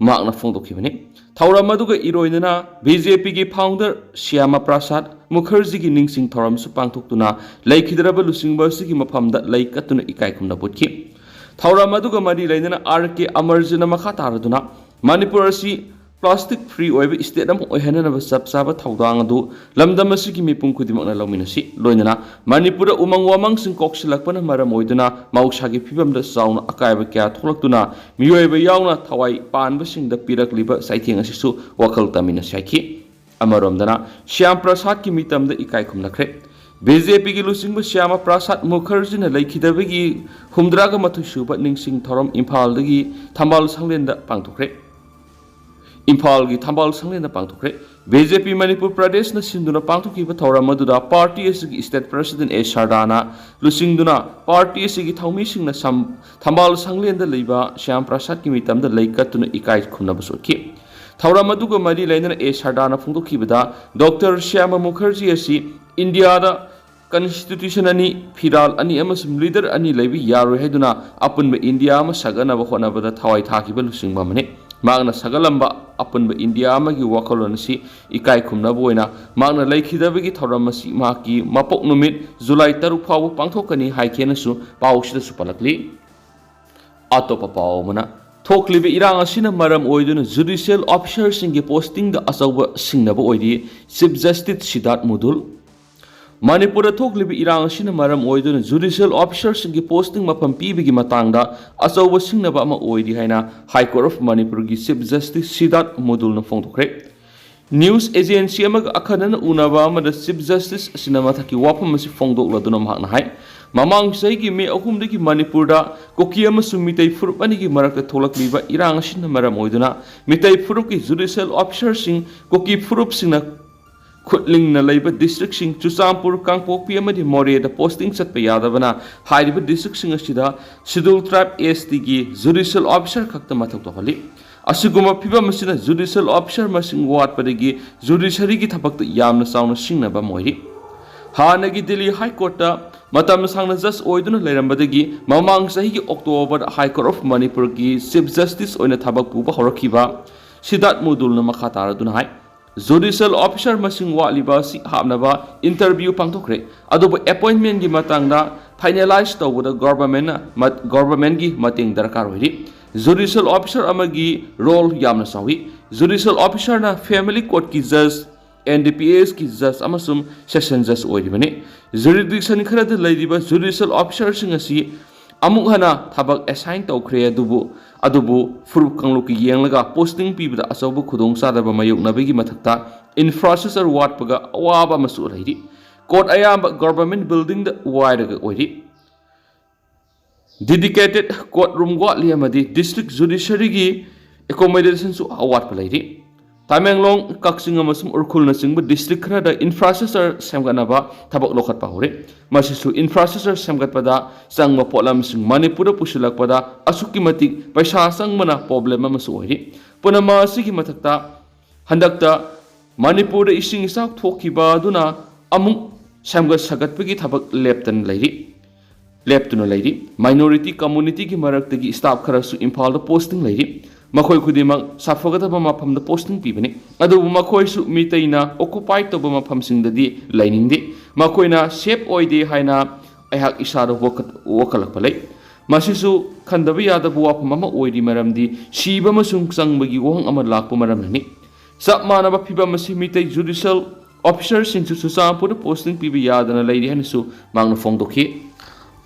ꯃꯍꯥꯛꯅ ꯐꯣꯡꯗꯣꯛꯈꯤꯕꯅꯤ꯫ ꯊꯧꯔꯝ ꯑꯗꯨꯒ ꯏꯔꯣꯏꯅꯅ ꯕꯤ ꯖꯦ ꯄꯤꯒꯤ ꯐꯥꯎꯟꯗꯔ ꯁ꯭ꯌꯥꯃ ꯄ꯭ꯔꯁꯥꯗ ꯃꯨꯈꯔꯖꯤꯒꯤ ꯅꯤꯡꯁꯤꯡ ꯊꯧꯔꯝꯁꯨ ꯄꯥꯡꯊꯣꯛꯇꯨꯅ ꯂꯩꯈꯤꯗ꯭ꯔꯕ ꯂꯨꯆꯤꯡꯕ ꯑꯁꯤꯒꯤ ꯃꯐꯝꯗ ꯂꯩ ꯀꯠꯇꯨꯅ ꯏꯀꯥꯏ ꯈꯨꯝꯅꯕ ꯎꯠꯈꯤ꯫ ꯊꯧꯔꯝ ꯑꯗꯨꯒ ꯃꯔꯤ ꯂꯩꯅꯅ ꯑꯥꯔ ꯀꯦ ꯑꯃꯔꯖꯤꯠꯅ ꯃꯈꯥ ꯇꯥꯔꯗꯨꯅ ꯃꯅꯤꯄꯨꯔ ꯑꯁꯤ ꯄ꯭ꯂꯥꯁꯇꯤꯛ ꯐ꯭ꯔꯤ ꯑꯣꯏꯕ ꯁ꯭ꯇꯦꯠ ꯑꯃ ꯑꯣꯏꯍꯟꯅꯅꯕ ꯆꯞ ꯆꯥꯕ ꯊꯧꯗꯥꯡ ꯑꯗꯨ ꯂꯝꯗꯝ ꯑꯁꯤꯒꯤ ꯃꯤꯄꯨꯝ ꯈꯨꯗꯤꯡꯃꯛꯅ ꯂꯧꯃꯤꯟꯅꯁꯤ꯫ ꯂꯣꯏꯅꯅ ꯃꯅꯤꯄꯨꯔꯗ ꯎꯃꯪ ꯋꯥꯃꯪꯁꯤꯡ ꯀꯣꯛꯁꯤꯜꯂꯛꯄꯅ ꯃꯔꯝ ꯑꯣꯏꯗꯨꯅ ꯃꯍꯧꯁꯥꯒꯤ ꯐꯤꯕꯝꯗ ꯆꯥꯎꯅ ꯑꯀꯥꯏꯕ ꯀꯌꯥ ꯊꯣꯛꯂꯛꯇꯨꯅ ꯃꯤꯑꯣꯏꯕ ꯌꯥꯎꯅ ꯊꯋꯥꯏ ꯄꯥꯟꯕꯁꯤꯡꯗ ꯄꯤꯔꯛꯂꯤꯕ ꯆꯩꯊꯦꯡ ꯑꯁꯤꯁꯨ ꯋꯥꯈꯜ ꯇꯥꯃꯤꯟꯅꯁꯤ ꯍꯥꯏꯈꯤ꯫ ꯑꯃꯔꯣꯝꯗꯅ ꯁ꯭ꯌꯥꯝ ꯄ꯭ꯔꯁꯥꯗꯀꯤ ꯃꯤꯇꯝꯗ ꯏꯀꯥꯏ ꯈꯨꯝꯅꯈ꯭ꯔꯦ꯫ ꯕꯤ ꯖꯦ ꯄꯤꯒꯤ ꯂꯨꯆꯤꯡꯕ ꯁ꯭ꯌꯥꯃ ꯄ꯭ꯔꯁꯥꯗ ꯃꯨꯈꯔꯖꯤꯅ ꯂꯩꯈꯤꯗꯕꯒꯤ ꯍꯨꯝꯗ꯭ꯔꯥꯒ ꯃꯥꯊꯣꯏ ꯁꯨꯕ ꯅꯤꯡꯁꯤꯡ ꯊꯧꯔꯝ ꯏꯝꯐꯥꯜꯗꯒꯤ ꯊꯝꯕꯥꯜ ꯁꯪꯂꯦꯟꯗ ꯄꯥꯡꯊꯣꯛꯈ꯭ꯔꯦ꯫ ꯏꯝꯐꯥꯜꯒꯤ ꯊꯝꯕꯥꯜ ꯁꯪꯂꯦꯟꯗ ꯄꯥꯡꯊꯣꯛꯈ꯭ꯔꯦ꯫ ꯕꯤ ꯖꯦ ꯄꯤ ꯃꯅꯤꯄꯨꯔ ꯄ꯭ꯔꯗꯦꯁꯅ ꯁꯤꯟꯗꯨꯅ ꯄꯥꯡꯊꯣꯛꯈꯤꯕ ꯊꯧꯔꯝ ꯑꯗꯨꯗ ꯄꯥꯔꯇꯤ ꯑꯁꯤꯒꯤ ꯁ꯭ꯇꯦꯠ ꯄ꯭ꯔꯁꯤꯗꯦꯟꯠ ꯑꯦ ꯁꯔꯗꯥꯅ ꯂꯨꯆꯤꯡꯗꯨꯅ ꯄꯥꯔꯇꯤ ꯑꯁꯤꯒꯤ ꯊꯧꯃꯤꯁꯤꯡꯅ ꯁꯝ-, ꯊꯝꯕꯥꯜ ꯁꯪꯂꯦꯟꯗ ꯂꯩꯕ ꯁ꯭ꯌꯥꯝ ꯄ꯭ꯔꯁꯥꯗꯀꯤ ꯃꯤꯇꯝꯗ ꯂꯩ ꯀꯠꯇꯨꯅ ꯏꯀꯥꯏ ꯈꯨꯝꯅꯕꯁꯨ ꯎꯠꯈꯤ꯫ ꯊꯧꯔꯝ ꯑꯗꯨꯒ ꯃꯔꯤ ꯂꯩꯅꯅ ꯑꯦ ꯁꯔꯗꯥꯅ ꯐꯣꯡꯗꯣꯛꯈꯤꯕꯗ ꯗꯣꯛꯇꯔ ꯁ꯭ꯌꯥꯃ ꯃꯨꯈꯔꯖꯤ ꯑꯁꯤ ꯏꯟꯗꯤꯌꯥꯗ ꯀꯟꯁꯇꯤꯇ꯭ꯌꯨꯁꯟ ꯑꯅꯤ, ꯐꯤꯔꯥꯜ ꯑꯅꯤ ꯑꯃꯁꯨꯡ ꯂꯤꯗꯔ ꯑꯅꯤ ꯂꯩꯕ ꯌꯥꯔꯣꯏ ꯍꯥꯏꯗꯨꯅ ꯑꯄꯨꯟꯕ ꯏꯟꯗꯤꯌꯥ ꯑꯃ ꯁꯥꯒꯠꯅꯕ ꯍꯣꯠꯅꯕꯗ ꯊꯋꯥꯏ ꯊꯥꯈꯤꯕ ꯂꯨꯆꯤꯡꯕ ꯑꯃꯅꯤ꯫ ꯃꯍꯥꯛꯅ ꯁꯥꯒꯠꯂꯝꯕ ꯑꯄꯨꯟꯕ ꯏꯟꯗꯤꯌꯥ ꯑꯃꯒꯤ ꯋꯥꯈꯜꯂꯣꯟ ꯑꯁꯤ ꯏꯀꯥꯏ ꯈꯨꯝꯅꯕ ꯑꯣꯏꯅ ꯃꯍꯥꯛꯅ ꯂꯩꯈꯤꯗꯕꯒꯤ ꯊꯧꯔꯝ ꯑꯁꯤ ꯃꯍꯥꯛꯀꯤ ꯃꯄꯣꯛ ꯅꯨꯃꯤꯠ ꯖꯨꯂꯥꯏ ꯇꯔꯨꯛ ꯐꯥꯎꯕ ꯄꯥꯡꯊꯣꯛꯀꯅꯤ ꯍꯥꯏꯈꯤꯅꯁꯨ ꯄꯥꯎꯁꯤꯗꯁꯨ ꯄꯜꯂꯛꯂꯤ꯫ ꯑꯇꯣꯞꯄ ꯄꯥꯎ ꯑꯃꯅ, ꯊꯣꯛꯂꯤꯕ ꯏꯔꯥꯡ ꯑꯁꯤꯅ ꯃꯔꯝ ꯑꯣꯏꯗꯨꯅ ꯖꯨꯗꯤꯁꯤꯌꯦꯜ ꯑꯣꯐꯤꯁꯔꯁꯤꯡꯒꯤ ꯄꯣꯁꯇꯤꯡꯗ ꯑꯆꯧꯕ ꯁꯤꯡꯅꯕ ꯑꯣꯏꯔꯤ ꯆꯤꯐ ꯖꯁꯇꯤꯁ ꯁꯤꯗꯥꯔꯊ ꯃꯨꯗꯨꯜ꯫ ꯃꯅꯤꯄꯨꯔꯗ ꯊꯣꯛꯂꯤꯕ ꯏꯔꯥꯡ ꯑꯁꯤꯅ ꯃꯔꯝ ꯑꯣꯏꯗꯨꯅ ꯖꯨꯗꯤꯁꯤꯌꯦꯜ ꯑꯣꯐꯤꯁꯔꯁꯤꯡꯒꯤ ꯄꯣꯁꯇꯤꯡ ꯃꯐꯝ ꯄꯤꯕꯒꯤ ꯃꯇꯥꯡꯗ ꯑꯆꯧꯕ ꯁꯤꯡꯅꯕ ꯑꯃ ꯑꯣꯏꯔꯤ ꯍꯥꯏꯅ ꯍꯥꯏ ꯀꯣꯔꯠ ꯑꯣꯐ ꯃꯅꯤꯄꯨꯔꯒꯤ ꯆꯤꯐ ꯖꯁꯇꯤꯁ ꯁꯤꯗꯥꯔꯊ ꯃꯨꯗꯨꯜꯅ ꯐꯣꯡꯗꯣꯛꯈ꯭ꯔꯦ꯫ ꯅ꯭ꯌꯨꯁ ꯑꯦꯖꯦꯟꯁꯤ ꯑꯃꯒ ꯑꯈꯟꯅꯅ ꯎꯅꯕ ꯑꯃꯗ ꯆꯤꯐ ꯖꯁꯇꯤꯁ ꯑꯁꯤꯅ ꯃꯊꯛꯀꯤ ꯋꯥꯐꯝ ꯑꯁꯤ ꯐꯣꯡꯗꯣꯛꯂꯗꯨꯅ ꯃꯍꯥꯛꯅ ꯍꯥꯏ, ꯃꯃꯥꯡ ꯆꯍꯤꯒꯤ ꯃꯦ ꯑꯍꯨꯝꯗꯒꯤ ꯃꯅꯤꯄꯨꯔꯗ ꯀꯨꯀꯤ ꯑꯃꯁꯨꯡ ꯃꯤꯇꯩ ꯐꯨꯔꯨꯞ ꯑꯅꯤꯒꯤ ꯃꯔꯛꯇ ꯊꯣꯛꯂꯛꯂꯤꯕ ꯏꯔꯥꯡ ꯑꯁꯤꯅ ꯃꯔꯝ ꯑꯣꯏꯗꯨꯅ ꯃꯤꯇꯩ ꯐꯨꯔꯨꯞꯀꯤ ꯖꯨꯗꯤꯁꯤꯌꯦꯜ ꯑꯣꯐꯤꯁꯔꯁꯤꯡ ꯀꯨꯀꯤ ꯐꯨꯔꯨꯞꯁꯤꯡꯅ ꯈꯨꯠꯂꯤꯡꯅ ꯂꯩꯕ ꯗꯤꯁꯇ꯭ꯔꯤꯛꯁꯤꯡ ꯆꯨꯔꯆꯥꯟꯄꯨꯔ, ꯀꯥꯡꯄꯣꯛꯄꯤ ꯑꯃꯗꯤ ꯃꯣꯔꯦꯗ ꯄꯣꯁꯇꯤꯡ ꯆꯠꯄ ꯌꯥꯗꯕꯅ ꯍꯥꯏꯔꯤꯕ ꯗꯤꯁꯇ꯭ꯔꯤꯛꯁꯤꯡ ꯑꯁꯤꯗ ꯁꯦꯗ꯭ꯌꯨꯜ ꯇ꯭ꯔꯥꯏꯕ ꯑꯦꯁ ꯇꯤꯒꯤ ꯖꯨꯗꯤꯁꯤꯌꯦꯜ ꯑꯣꯐꯤꯁꯔ ꯈꯛꯇ ꯃꯊꯧ ꯇꯧꯍꯜꯂꯤ꯫ ꯑꯁꯤꯒꯨꯝꯕ ꯐꯤꯕꯝ ꯑꯁꯤꯅ ꯖꯨꯗꯤꯁꯤꯌꯦꯜ ꯑꯣꯐꯤꯁꯥꯔ ꯃꯁꯤꯡ ꯋꯥꯠꯄꯗꯒꯤ ꯖꯨꯗꯤꯁꯤꯌꯔꯤꯒꯤ ꯊꯕꯛꯇ ꯌꯥꯝꯅ ꯆꯥꯎꯅ ꯁꯤꯡꯅꯕ ꯑꯃ ꯑꯣꯏꯔꯤ꯫ ꯍꯥꯟꯅꯒꯤ ꯗꯤꯜꯂꯤ ꯍꯥꯏ ꯀꯣꯔꯠꯇ ꯃꯇꯝ ꯁꯥꯡꯅ ꯖꯖ ꯑꯣꯏꯗꯨꯅ ꯂꯩꯔꯝꯕꯗꯒꯤ ꯃꯃꯥꯡ ꯆꯍꯤꯒꯤ ꯑꯣꯛꯇꯣꯕꯔꯗ ꯍꯥꯏ ꯀꯣꯔꯠ ꯑꯣꯐ ꯃꯅꯤꯄꯨꯔꯒꯤ ꯆꯤꯐ ꯖꯁꯇꯤꯁ ꯑꯣꯏꯅ ꯊꯕꯛ ꯄꯨꯕ ꯍꯧꯔꯛꯈꯤꯕ ꯁꯤꯗꯥꯠ ꯃꯨꯗꯨꯜꯅ ꯃꯈꯥ ꯇꯥꯔꯗꯨꯅ ꯍꯥꯏ, ꯖꯨꯗꯤꯁꯤꯌꯦꯜ ꯑꯣꯐꯤꯁꯥꯔ ꯃꯁꯤꯡ ꯋꯥꯠꯂꯤꯕ ꯑꯁꯤ ꯍꯥꯞꯅꯕ ꯏꯟꯇꯔꯚ꯭ꯌꯨ ꯄꯥꯡꯊꯣꯛꯈ꯭ꯔꯦ, ꯑꯗꯨꯕꯨ ꯑꯦꯄꯣꯏꯟꯃꯦꯟꯒꯤ ꯃꯇꯥꯡꯗ ꯐꯥꯏꯅꯦꯂꯥꯏꯖ ꯇꯧꯕꯗ ꯒꯣꯔꯕꯔꯃꯦꯟꯅ ꯃꯠ-, ꯒꯣꯔꯕꯔꯃꯦꯟꯒꯤ ꯃꯇꯦꯡ ꯗꯔꯀꯥꯔ ꯑꯣꯏꯔꯤ꯫ ꯖꯨꯗꯤꯁꯤꯌꯦꯜ ꯑꯣꯐꯤꯁꯥꯔ ꯑꯃꯒꯤ ꯔꯣꯜ ꯌꯥꯝꯅ ꯆꯥꯎꯏ꯫ ꯖꯨꯗꯤꯁꯤꯌꯦꯜ ꯑꯣꯐꯤꯁꯥꯔꯅ ꯐꯦꯃꯤꯂꯤ ꯀꯣꯔꯠꯀꯤ ꯖꯖ, ꯑꯦꯟ ꯗꯤ ꯄꯤ ꯑꯦꯁꯀꯤ ꯖꯖ ꯑꯃꯁꯨꯡ ꯁꯦꯁꯟ ꯖꯖ ꯑꯣꯏꯔꯤꯕꯅꯤ꯫ ꯖꯨꯔꯤꯗꯤꯛꯁꯟ ꯈꯔꯗ ꯂꯩꯔꯤꯕ ꯖꯨꯗꯤꯁꯤꯌꯦꯜ ꯑꯣꯐꯤꯁꯥꯔꯁꯤꯡ ꯑꯁꯤ ꯑꯃꯨꯛ ꯍꯟꯅ ꯊꯕꯛ ꯑꯦꯁꯥꯏꯟ ꯇꯧꯈ꯭ꯔꯦ, ꯑꯗꯨꯕꯨ, ꯑꯗꯨꯕꯨ ꯐꯨꯔꯨꯞ ꯀꯥꯡꯂꯨꯞꯀꯤ ꯌꯦꯡꯂꯒ ꯄꯣꯁꯇꯤꯡ ꯄꯤꯕꯗ ꯑꯆꯧꯕ ꯈꯨꯗꯣꯡꯆꯥꯗꯕ ꯃꯥꯌꯣꯛꯅꯕꯒꯤ ꯃꯊꯛꯇ ꯏꯟꯐ꯭ꯔꯥꯁ꯭ꯇ꯭ꯔꯛꯆꯔ ꯋꯥꯠꯄꯒ ꯑꯋꯥꯕ ꯑꯃꯁꯨ ꯂꯩꯔꯤ꯫ ꯀꯣꯔꯠ ꯑꯌꯥꯝꯕ ꯒꯣꯔꯕꯔꯃꯦꯟ ꯕꯤꯜꯗꯤꯡꯗ ꯋꯥꯏꯔꯒ ꯑꯣꯏꯔꯤ꯫ ꯗꯦꯗꯤꯀꯦꯇꯦꯗ ꯀꯣꯔꯠ ꯔꯨꯝ ꯋꯥꯠꯂꯤ ꯑꯃꯗꯤ ꯗꯤꯁꯇ꯭ꯔꯤꯛ ꯖꯨꯗꯤꯁꯔꯤꯒꯤ ꯑꯦꯀꯣꯃꯣꯗꯦꯁꯟꯁꯨ ꯑꯋꯥꯠꯄ ꯂꯩꯔꯤ꯫ ꯇꯃꯦꯡꯂꯣꯡ, ꯀꯛꯆꯤꯡ ꯑꯃꯁꯨꯡ ꯎꯈ꯭ꯔꯨꯜꯅꯆꯤꯡꯕ ꯗꯤꯁꯇ꯭ꯔꯤꯛ ꯈꯔꯗ ꯏꯟꯐ꯭ꯔꯥꯁ꯭ꯇ꯭ꯔꯛꯆꯔ ꯁꯦꯝꯒꯠꯅꯕ ꯊꯕꯛ ꯂꯧꯈꯠꯄ ꯍꯧꯔꯦ꯫ ꯃꯁꯤꯁꯨ ꯏꯟꯐ꯭ꯔꯥꯁ꯭ꯇ꯭ꯔꯛꯆꯔ ꯁꯦꯝꯒꯠꯄꯗ ꯆꯪꯕ ꯄꯣꯠꯂꯝꯁꯤꯡ ꯃꯅꯤꯄꯨꯔꯗ ꯄꯨꯁꯤꯜꯂꯛꯄꯗ ꯑꯁꯨꯛꯀꯤ ꯃꯇꯤꯛ ꯄꯩꯁꯥ ꯆꯪꯕꯅ ꯄ꯭ꯔꯣꯕ꯭ꯂꯦꯝ ꯑꯃꯁꯨ ꯑꯣꯏꯔꯤ꯫ ꯄꯨꯝꯅꯃꯛ ꯑꯁꯤꯒꯤ ꯃꯊꯛꯇ ꯍꯟꯗꯛꯇ ꯃꯅꯤꯄꯨꯔꯗ ꯏꯁꯤꯡ ꯏꯆꯥꯎ ꯊꯣꯛꯈꯤꯕ ꯑꯗꯨꯅ ꯑꯃꯨꯛ ꯁꯦꯝꯒꯠ ꯁꯥꯒꯠꯄꯒꯤ ꯊꯕꯛ ꯂꯦꯞꯇꯅ ꯂꯩꯔꯤ, ꯂꯦꯞꯇꯨꯅ ꯂꯩꯔꯤ꯫ ꯃꯥꯏꯅꯣꯔꯤꯇꯤ ꯀꯝꯃꯨꯅꯤꯇꯤꯒꯤ ꯃꯔꯛꯇꯒꯤ ꯁ꯭ꯇꯥꯐ ꯈꯔꯁꯨ ꯏꯝꯐꯥꯜꯗ ꯄꯣꯁꯇꯤꯡ ꯂꯩꯔꯤ꯫ ꯃꯈꯣꯏ ꯈꯨꯗꯤꯡꯃꯛ ꯁꯥꯐꯒꯗꯕ ꯃꯐꯝꯗ ꯄꯣꯁꯇꯤꯡ ꯄꯤꯕꯅꯤ, ꯑꯗꯨꯕꯨ ꯃꯈꯣꯏꯁꯨ ꯃꯤꯇꯩꯅ ꯑꯣꯀꯨꯄꯥꯏ ꯇꯧꯕ ꯃꯐꯝꯁꯤꯡꯗꯗꯤ ꯂꯩꯅꯤꯡꯗꯦ꯫ ꯃꯈꯣꯏꯅ ꯁꯦꯐ ꯑꯣꯏꯗꯦ ꯍꯥꯏꯅ ꯑꯩꯍꯥꯛ ꯏꯁꯥꯗ ꯋꯥꯈꯠ-, ꯋꯥꯈꯠꯂꯛꯄ ꯂꯩ꯫ ꯃꯁꯤꯁꯨ ꯈꯟꯗꯕ ꯌꯥꯗꯕ ꯋꯥꯐꯝ ꯑꯃ ꯑꯣꯏꯔꯤ, ꯃꯔꯝꯗꯤ ꯁꯤꯕ ꯑꯃꯁꯨꯡ ꯆꯪꯕꯒꯤ ꯋꯥꯍꯪ ꯑꯃ ꯂꯥꯛꯄ ꯃꯔꯝꯅꯅꯤ꯫ ꯆꯞ ꯃꯥꯟꯅꯕ ꯐꯤꯚꯝ ꯑꯁꯤ ꯃꯤꯇꯩ ꯖꯨꯗꯤꯁꯤꯌꯦꯜ ꯑꯣꯐꯤꯁꯥꯔꯁꯤꯡꯁꯨ ꯆꯨꯔꯆꯥꯟꯄꯨꯔꯗ ꯄꯣꯁꯇꯤꯡ ꯄꯤꯕ ꯌꯥꯗꯅ ꯂꯩꯔꯤ ꯍꯥꯏꯅꯁꯨ ꯃꯍꯥꯛꯅ ꯐꯣꯡꯗꯣꯛꯈꯤ꯫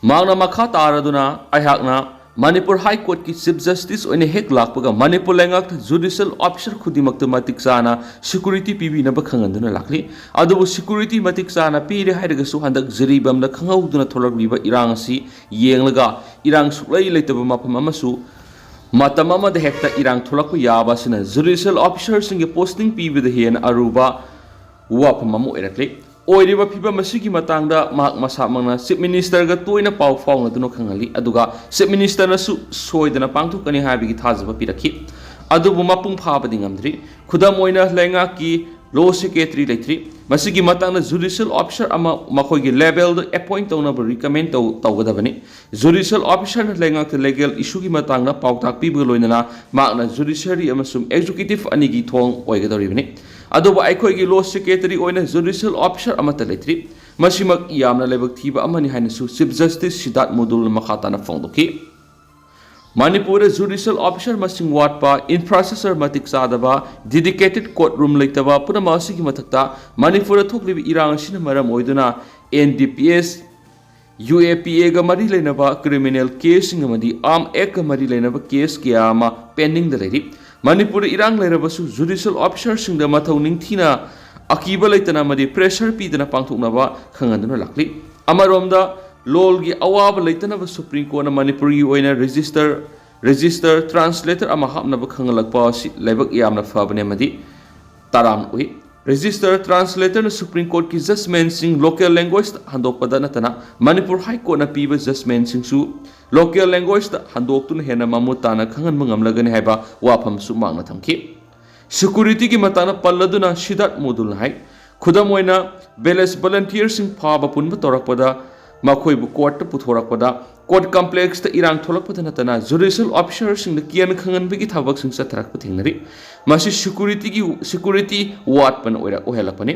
ꯃꯍꯥꯛꯅ ꯃꯈꯥ ꯇꯥꯔꯗꯨꯅ, ꯑꯩꯍꯥꯛꯅ ꯃꯅꯤꯄꯨꯔ ꯍꯥꯏ ꯀꯣꯔꯠꯀꯤ ꯆꯤꯐ ꯖꯁꯇꯤꯁ ꯑꯣꯏꯅ ꯍꯦꯛ ꯂꯥꯛꯄꯒ ꯃꯅꯤꯄꯨꯔ ꯂꯩꯉꯥꯛꯇ ꯖꯨꯗꯤꯁꯤꯌꯦꯜ ꯑꯣꯐꯤꯁꯥꯔ ꯈꯨꯗꯤꯡꯃꯛꯇ ꯃꯇꯤꯛ ꯆꯥꯅ ꯁꯦꯀ꯭ꯌꯨꯔꯤꯇꯤ ꯄꯤꯕꯤꯅꯕ ꯈꯪꯍꯟꯗꯨꯅ ꯂꯥꯛꯂꯤ꯫ ꯑꯗꯨꯕꯨ ꯁꯦꯀ꯭ꯌꯨꯔꯤꯇꯤ ꯃꯇꯤꯛ ꯆꯥꯅ ꯄꯤꯔꯦ ꯍꯥꯏꯔꯒꯁꯨ ꯍꯟꯗꯛ ꯖꯤꯔꯤꯕꯥꯝꯗ ꯈꯪꯍꯧꯗꯅ ꯊꯣꯛꯂꯛꯂꯤꯕ ꯏꯔꯥꯡ ꯑꯁꯤ ꯌꯦꯡꯂꯒ ꯏꯔꯥꯡ ꯁꯨꯛꯂꯩ ꯂꯩꯇꯕ ꯃꯐꯝ ꯑꯃꯁꯨ ꯃꯇꯝ ꯑꯃꯗ ꯍꯦꯛꯇ ꯏꯔꯥꯡ ꯊꯣꯛꯂꯛꯄ ꯌꯥꯕ ꯑꯁꯤꯅ ꯖꯨꯗꯤꯁꯤꯌꯦꯜ ꯑꯣꯐꯤꯁꯥꯔꯁꯤꯡꯒꯤ ꯄꯣꯁꯇꯤꯡ ꯄꯤꯕꯗ ꯍꯦꯟꯅ ꯑꯔꯨꯕ ꯋꯥꯐꯝ ꯑꯃ ꯑꯣꯏꯔꯛꯂꯤ꯫ ꯑꯣꯏꯔꯤꯕ ꯐꯤꯚꯝ ꯑꯁꯤꯒꯤ ꯃꯇꯥꯡꯗ ꯃꯍꯥꯛ ꯃꯁꯥꯃꯛꯅ ꯆꯤꯐ ꯃꯤꯅꯤꯁꯇꯔꯒ ꯇꯣꯏꯅ ꯄꯥꯎ ꯐꯥꯎꯅꯗꯨꯅ ꯈꯪꯍꯜꯂꯤ, ꯑꯗꯨꯒ ꯆꯤꯐ ꯃꯤꯅꯤꯁꯇꯔꯅꯁꯨ ꯁꯣꯏꯗꯅ ꯄꯥꯡꯊꯣꯛꯀꯅꯤ ꯍꯥꯏꯕꯒꯤ ꯊꯥꯖꯕ ꯄꯤꯔꯛꯈꯤ꯫ ꯑꯗꯨꯕꯨ ꯃꯄꯨꯡ ꯐꯥꯕꯗꯤ ꯉꯝꯗ꯭ꯔꯤ꯫ ꯈꯨꯗꯝ ꯑꯣꯏꯅ, ꯂꯩꯉꯥꯛꯀꯤ ꯂꯣ ꯁꯦꯀ꯭ꯔꯦꯇꯔꯤ ꯂꯩꯇ꯭ꯔꯤ꯫ ꯃꯁꯤꯒꯤ ꯃꯇꯥꯡꯗ ꯖꯨꯗꯤꯁꯤꯌꯦꯜ ꯑꯣꯐꯤꯁꯥꯔ ꯑꯃ ꯃꯈꯣꯏꯒꯤ ꯂꯦꯚꯦꯜꯗ ꯑꯦꯄꯣꯏꯟ ꯇꯧꯅꯕ ꯔꯤꯀꯃꯦꯟ ꯇꯧ ꯇꯧꯒꯗꯕꯅꯤ꯫ ꯖꯨꯗꯤꯁꯤꯌꯦꯜ ꯑꯣꯐꯤꯁꯥꯔꯅ ꯂꯩꯉꯥꯛꯇ ꯂꯤꯒꯦꯜ ꯏꯁꯨꯒꯤ ꯃꯇꯥꯡꯗ ꯄꯥꯎꯇꯥꯛ ꯄꯤꯕꯒ ꯂꯣꯏꯅꯅ ꯃꯍꯥꯛꯅ ꯖꯨꯗꯤꯁꯤꯌꯔꯤ ꯑꯃꯁꯨꯡ ꯑꯦꯛꯖꯤꯀ꯭ꯌꯨꯇꯤꯚ ꯑꯅꯤꯒꯤ ꯊꯣꯡ ꯑꯣꯏꯒꯗꯧꯔꯤꯕꯅꯤ꯫ ꯑꯗꯨꯕꯨ ꯑꯩꯈꯣꯏꯒꯤ ꯂꯣ ꯁꯦꯀ꯭ꯔꯦꯇꯔꯤ ꯑꯣꯏꯅ ꯖꯨꯗꯤꯁꯤꯌꯦꯜ ꯑꯣꯐꯤꯁꯥꯔ ꯑꯃꯠꯇ ꯂꯩꯇ꯭ꯔꯤ꯫ ꯃꯁꯤꯃꯛ ꯌꯥꯝꯅ ꯂꯥꯏꯕꯛ ꯊꯤꯕ ꯑꯃꯅꯤ ꯍꯥꯏꯅꯁꯨ ꯆꯤꯐ ꯖꯁꯇꯤꯁ ꯁꯤꯗꯥꯔꯊ ꯃꯨꯗꯨꯜꯅ ꯃꯈꯥ ꯇꯥꯅ ꯐꯣꯡꯗꯣꯛꯈꯤ꯫ ꯃꯅꯤꯄꯨꯔꯗ ꯖꯨꯗꯤꯁꯤꯌꯦꯜ ꯑꯣꯐꯤꯁꯥꯔ ꯃꯁꯤꯡ ꯋꯥꯠꯄ, ꯏꯟꯐ꯭ꯔꯥꯁ꯭ꯇ꯭ꯔꯛꯆꯔ ꯃꯇꯤꯛ ꯆꯥꯗꯕ, ꯗꯦꯗꯤꯀꯦꯇꯦꯗ ꯀꯣꯔꯠ ꯔꯨꯝ ꯂꯩꯇꯕ, ꯄꯨꯝꯅꯃꯛ ꯑꯁꯤꯒꯤ ꯃꯊꯛꯇ ꯃꯅꯤꯄꯨꯔꯗ ꯊꯣꯛꯂꯤꯕ ꯏꯔꯥꯡ ꯑꯁꯤꯅ ꯃꯔꯝ ꯑꯣꯏꯗꯨꯅ N D P S, U ꯑꯦ ꯄꯤ ꯑꯦꯒ ꯃꯔꯤ ꯂꯩꯅꯕ ꯀ꯭ꯔꯤꯃꯤꯅꯦꯜ ꯀꯦꯁꯁꯤꯡ ꯑꯃꯗꯤ ꯑꯥꯔꯝ ꯑꯦꯛꯀ ꯃꯔꯤ ꯂꯩꯅꯕ ꯀꯦꯁ ꯀꯌꯥ ꯑꯃ ꯄꯦꯟꯗꯤꯡꯗ ꯂꯩꯔꯤ꯫ ꯃꯅꯤꯄꯨꯔꯗ ꯏꯔꯥꯡ ꯂꯩꯔꯕꯁꯨ ꯖꯨꯗꯤꯁꯤꯌꯦꯜ ꯑꯣꯐꯤꯁꯥꯔꯁꯤꯡꯗ ꯃꯊꯧ ꯅꯤꯡꯊꯤꯅ ꯑꯀꯤꯕ ꯂꯩꯇꯅ ꯑꯃꯗꯤ ꯄ꯭ꯔꯦꯁꯔ ꯄꯤꯗꯅ ꯄꯥꯡꯊꯣꯛꯅꯕ ꯈꯪꯍꯟꯗꯨꯅ ꯂꯥꯛꯂꯤ꯫ ꯑꯃꯔꯣꯝꯗ, ꯂꯣꯜꯒꯤ ꯑꯋꯥꯕ ꯂꯩꯇꯅꯕ ꯁꯨꯄ꯭ꯔꯤꯝ ꯀꯣꯔꯠꯅ ꯃꯅꯤꯄꯨꯔꯒꯤ ꯑꯣꯏꯅ ꯔꯦꯖꯤꯁꯇꯔ, ꯔꯦꯖꯤꯁꯇꯔ ꯇ꯭ꯔꯥꯟꯁꯂꯦꯇꯔ ꯑꯃ ꯍꯥꯞꯅꯕ ꯈꯪꯍꯜꯂꯛꯄ ꯑꯁꯤ ꯂꯥꯏꯕꯛ ꯌꯥꯝꯅ ꯐꯕꯅꯤ ꯑꯃꯗꯤ ꯇꯔꯥꯝꯅ ꯑꯣꯛꯏ꯫ ꯔꯦꯖꯤꯁꯇꯔ ꯇ꯭ꯔꯥꯟꯁꯂꯦꯇꯔꯅ ꯁꯨꯄ꯭ꯔꯤꯝ ꯀꯣꯔꯠꯀꯤ ꯖꯖꯃꯦꯟꯁꯤꯡ ꯂꯣꯀꯦꯜ ꯂꯦꯡꯒ꯭ꯋꯦꯖꯇ ꯍꯟꯗꯣꯛꯄꯗ ꯅꯠꯇꯅ ꯃꯅꯤꯄꯨꯔ ꯍꯥꯏ ꯀꯣꯔꯠꯅ ꯄꯤꯕ ꯖꯖꯃꯦꯟꯁꯤꯡꯁꯨ ꯂꯣꯀꯦꯜ ꯂꯦꯡꯒ꯭ꯋꯦꯖꯇ ꯍꯟꯗꯣꯛꯇꯨꯅ ꯍꯦꯟꯅ ꯃꯃꯨꯠ ꯇꯥꯅ ꯈꯪꯍꯟꯕ ꯉꯝꯂꯒꯅꯤ ꯍꯥꯏꯕ ꯋꯥꯐꯝꯁꯨ ꯃꯍꯥꯛꯅ ꯊꯝꯈꯤ꯫ ꯁꯦꯀ꯭ꯌꯨꯔꯤꯇꯤꯒꯤ ꯃꯇꯥꯡꯗ ꯄꯜꯂꯗꯨꯅ ꯁꯤꯗꯥꯔꯊ ꯃꯨꯗꯨꯜꯅ ꯍꯥꯏ, ꯈꯨꯗꯝ ꯑꯣꯏꯅ, ꯚꯤꯂꯦꯖ ꯚꯣꯂꯨꯟꯇꯤꯌꯔꯁꯤꯡ ꯐꯥꯕ ꯄꯨꯟꯕ ꯇꯧꯔꯛꯄꯗ, ꯃꯈꯣꯏꯕꯨ ꯀꯣꯔꯠꯇ ꯄꯨꯊꯣꯔꯛꯄꯗ, ꯀꯣꯔꯠ ꯀꯝꯄ꯭ꯂꯦꯛꯁꯇ ꯏꯔꯥꯡ ꯊꯣꯛꯂꯛꯄꯗ ꯅꯠꯇꯅ ꯖꯨꯗꯤꯁꯤꯌꯦꯜ ꯑꯣꯐꯤꯁꯥꯔꯁꯤꯡꯗ ꯀꯤꯍꯟ ꯈꯪꯍꯟꯕꯒꯤ ꯊꯕꯛꯁꯤꯡ ꯆꯠꯊꯔꯛꯄ ꯊꯦꯡꯅꯔꯤ꯫ ꯃꯁꯤ ꯁꯦꯀ꯭ꯌꯨꯔꯤꯇꯤꯒꯤ, ꯁꯦꯀ꯭ꯌꯨꯔꯤꯇꯤ ꯋꯥꯠꯄꯅ ꯑꯣꯏꯔꯛ-, ꯑꯣꯏꯍꯜꯂꯛꯄꯅꯤ꯫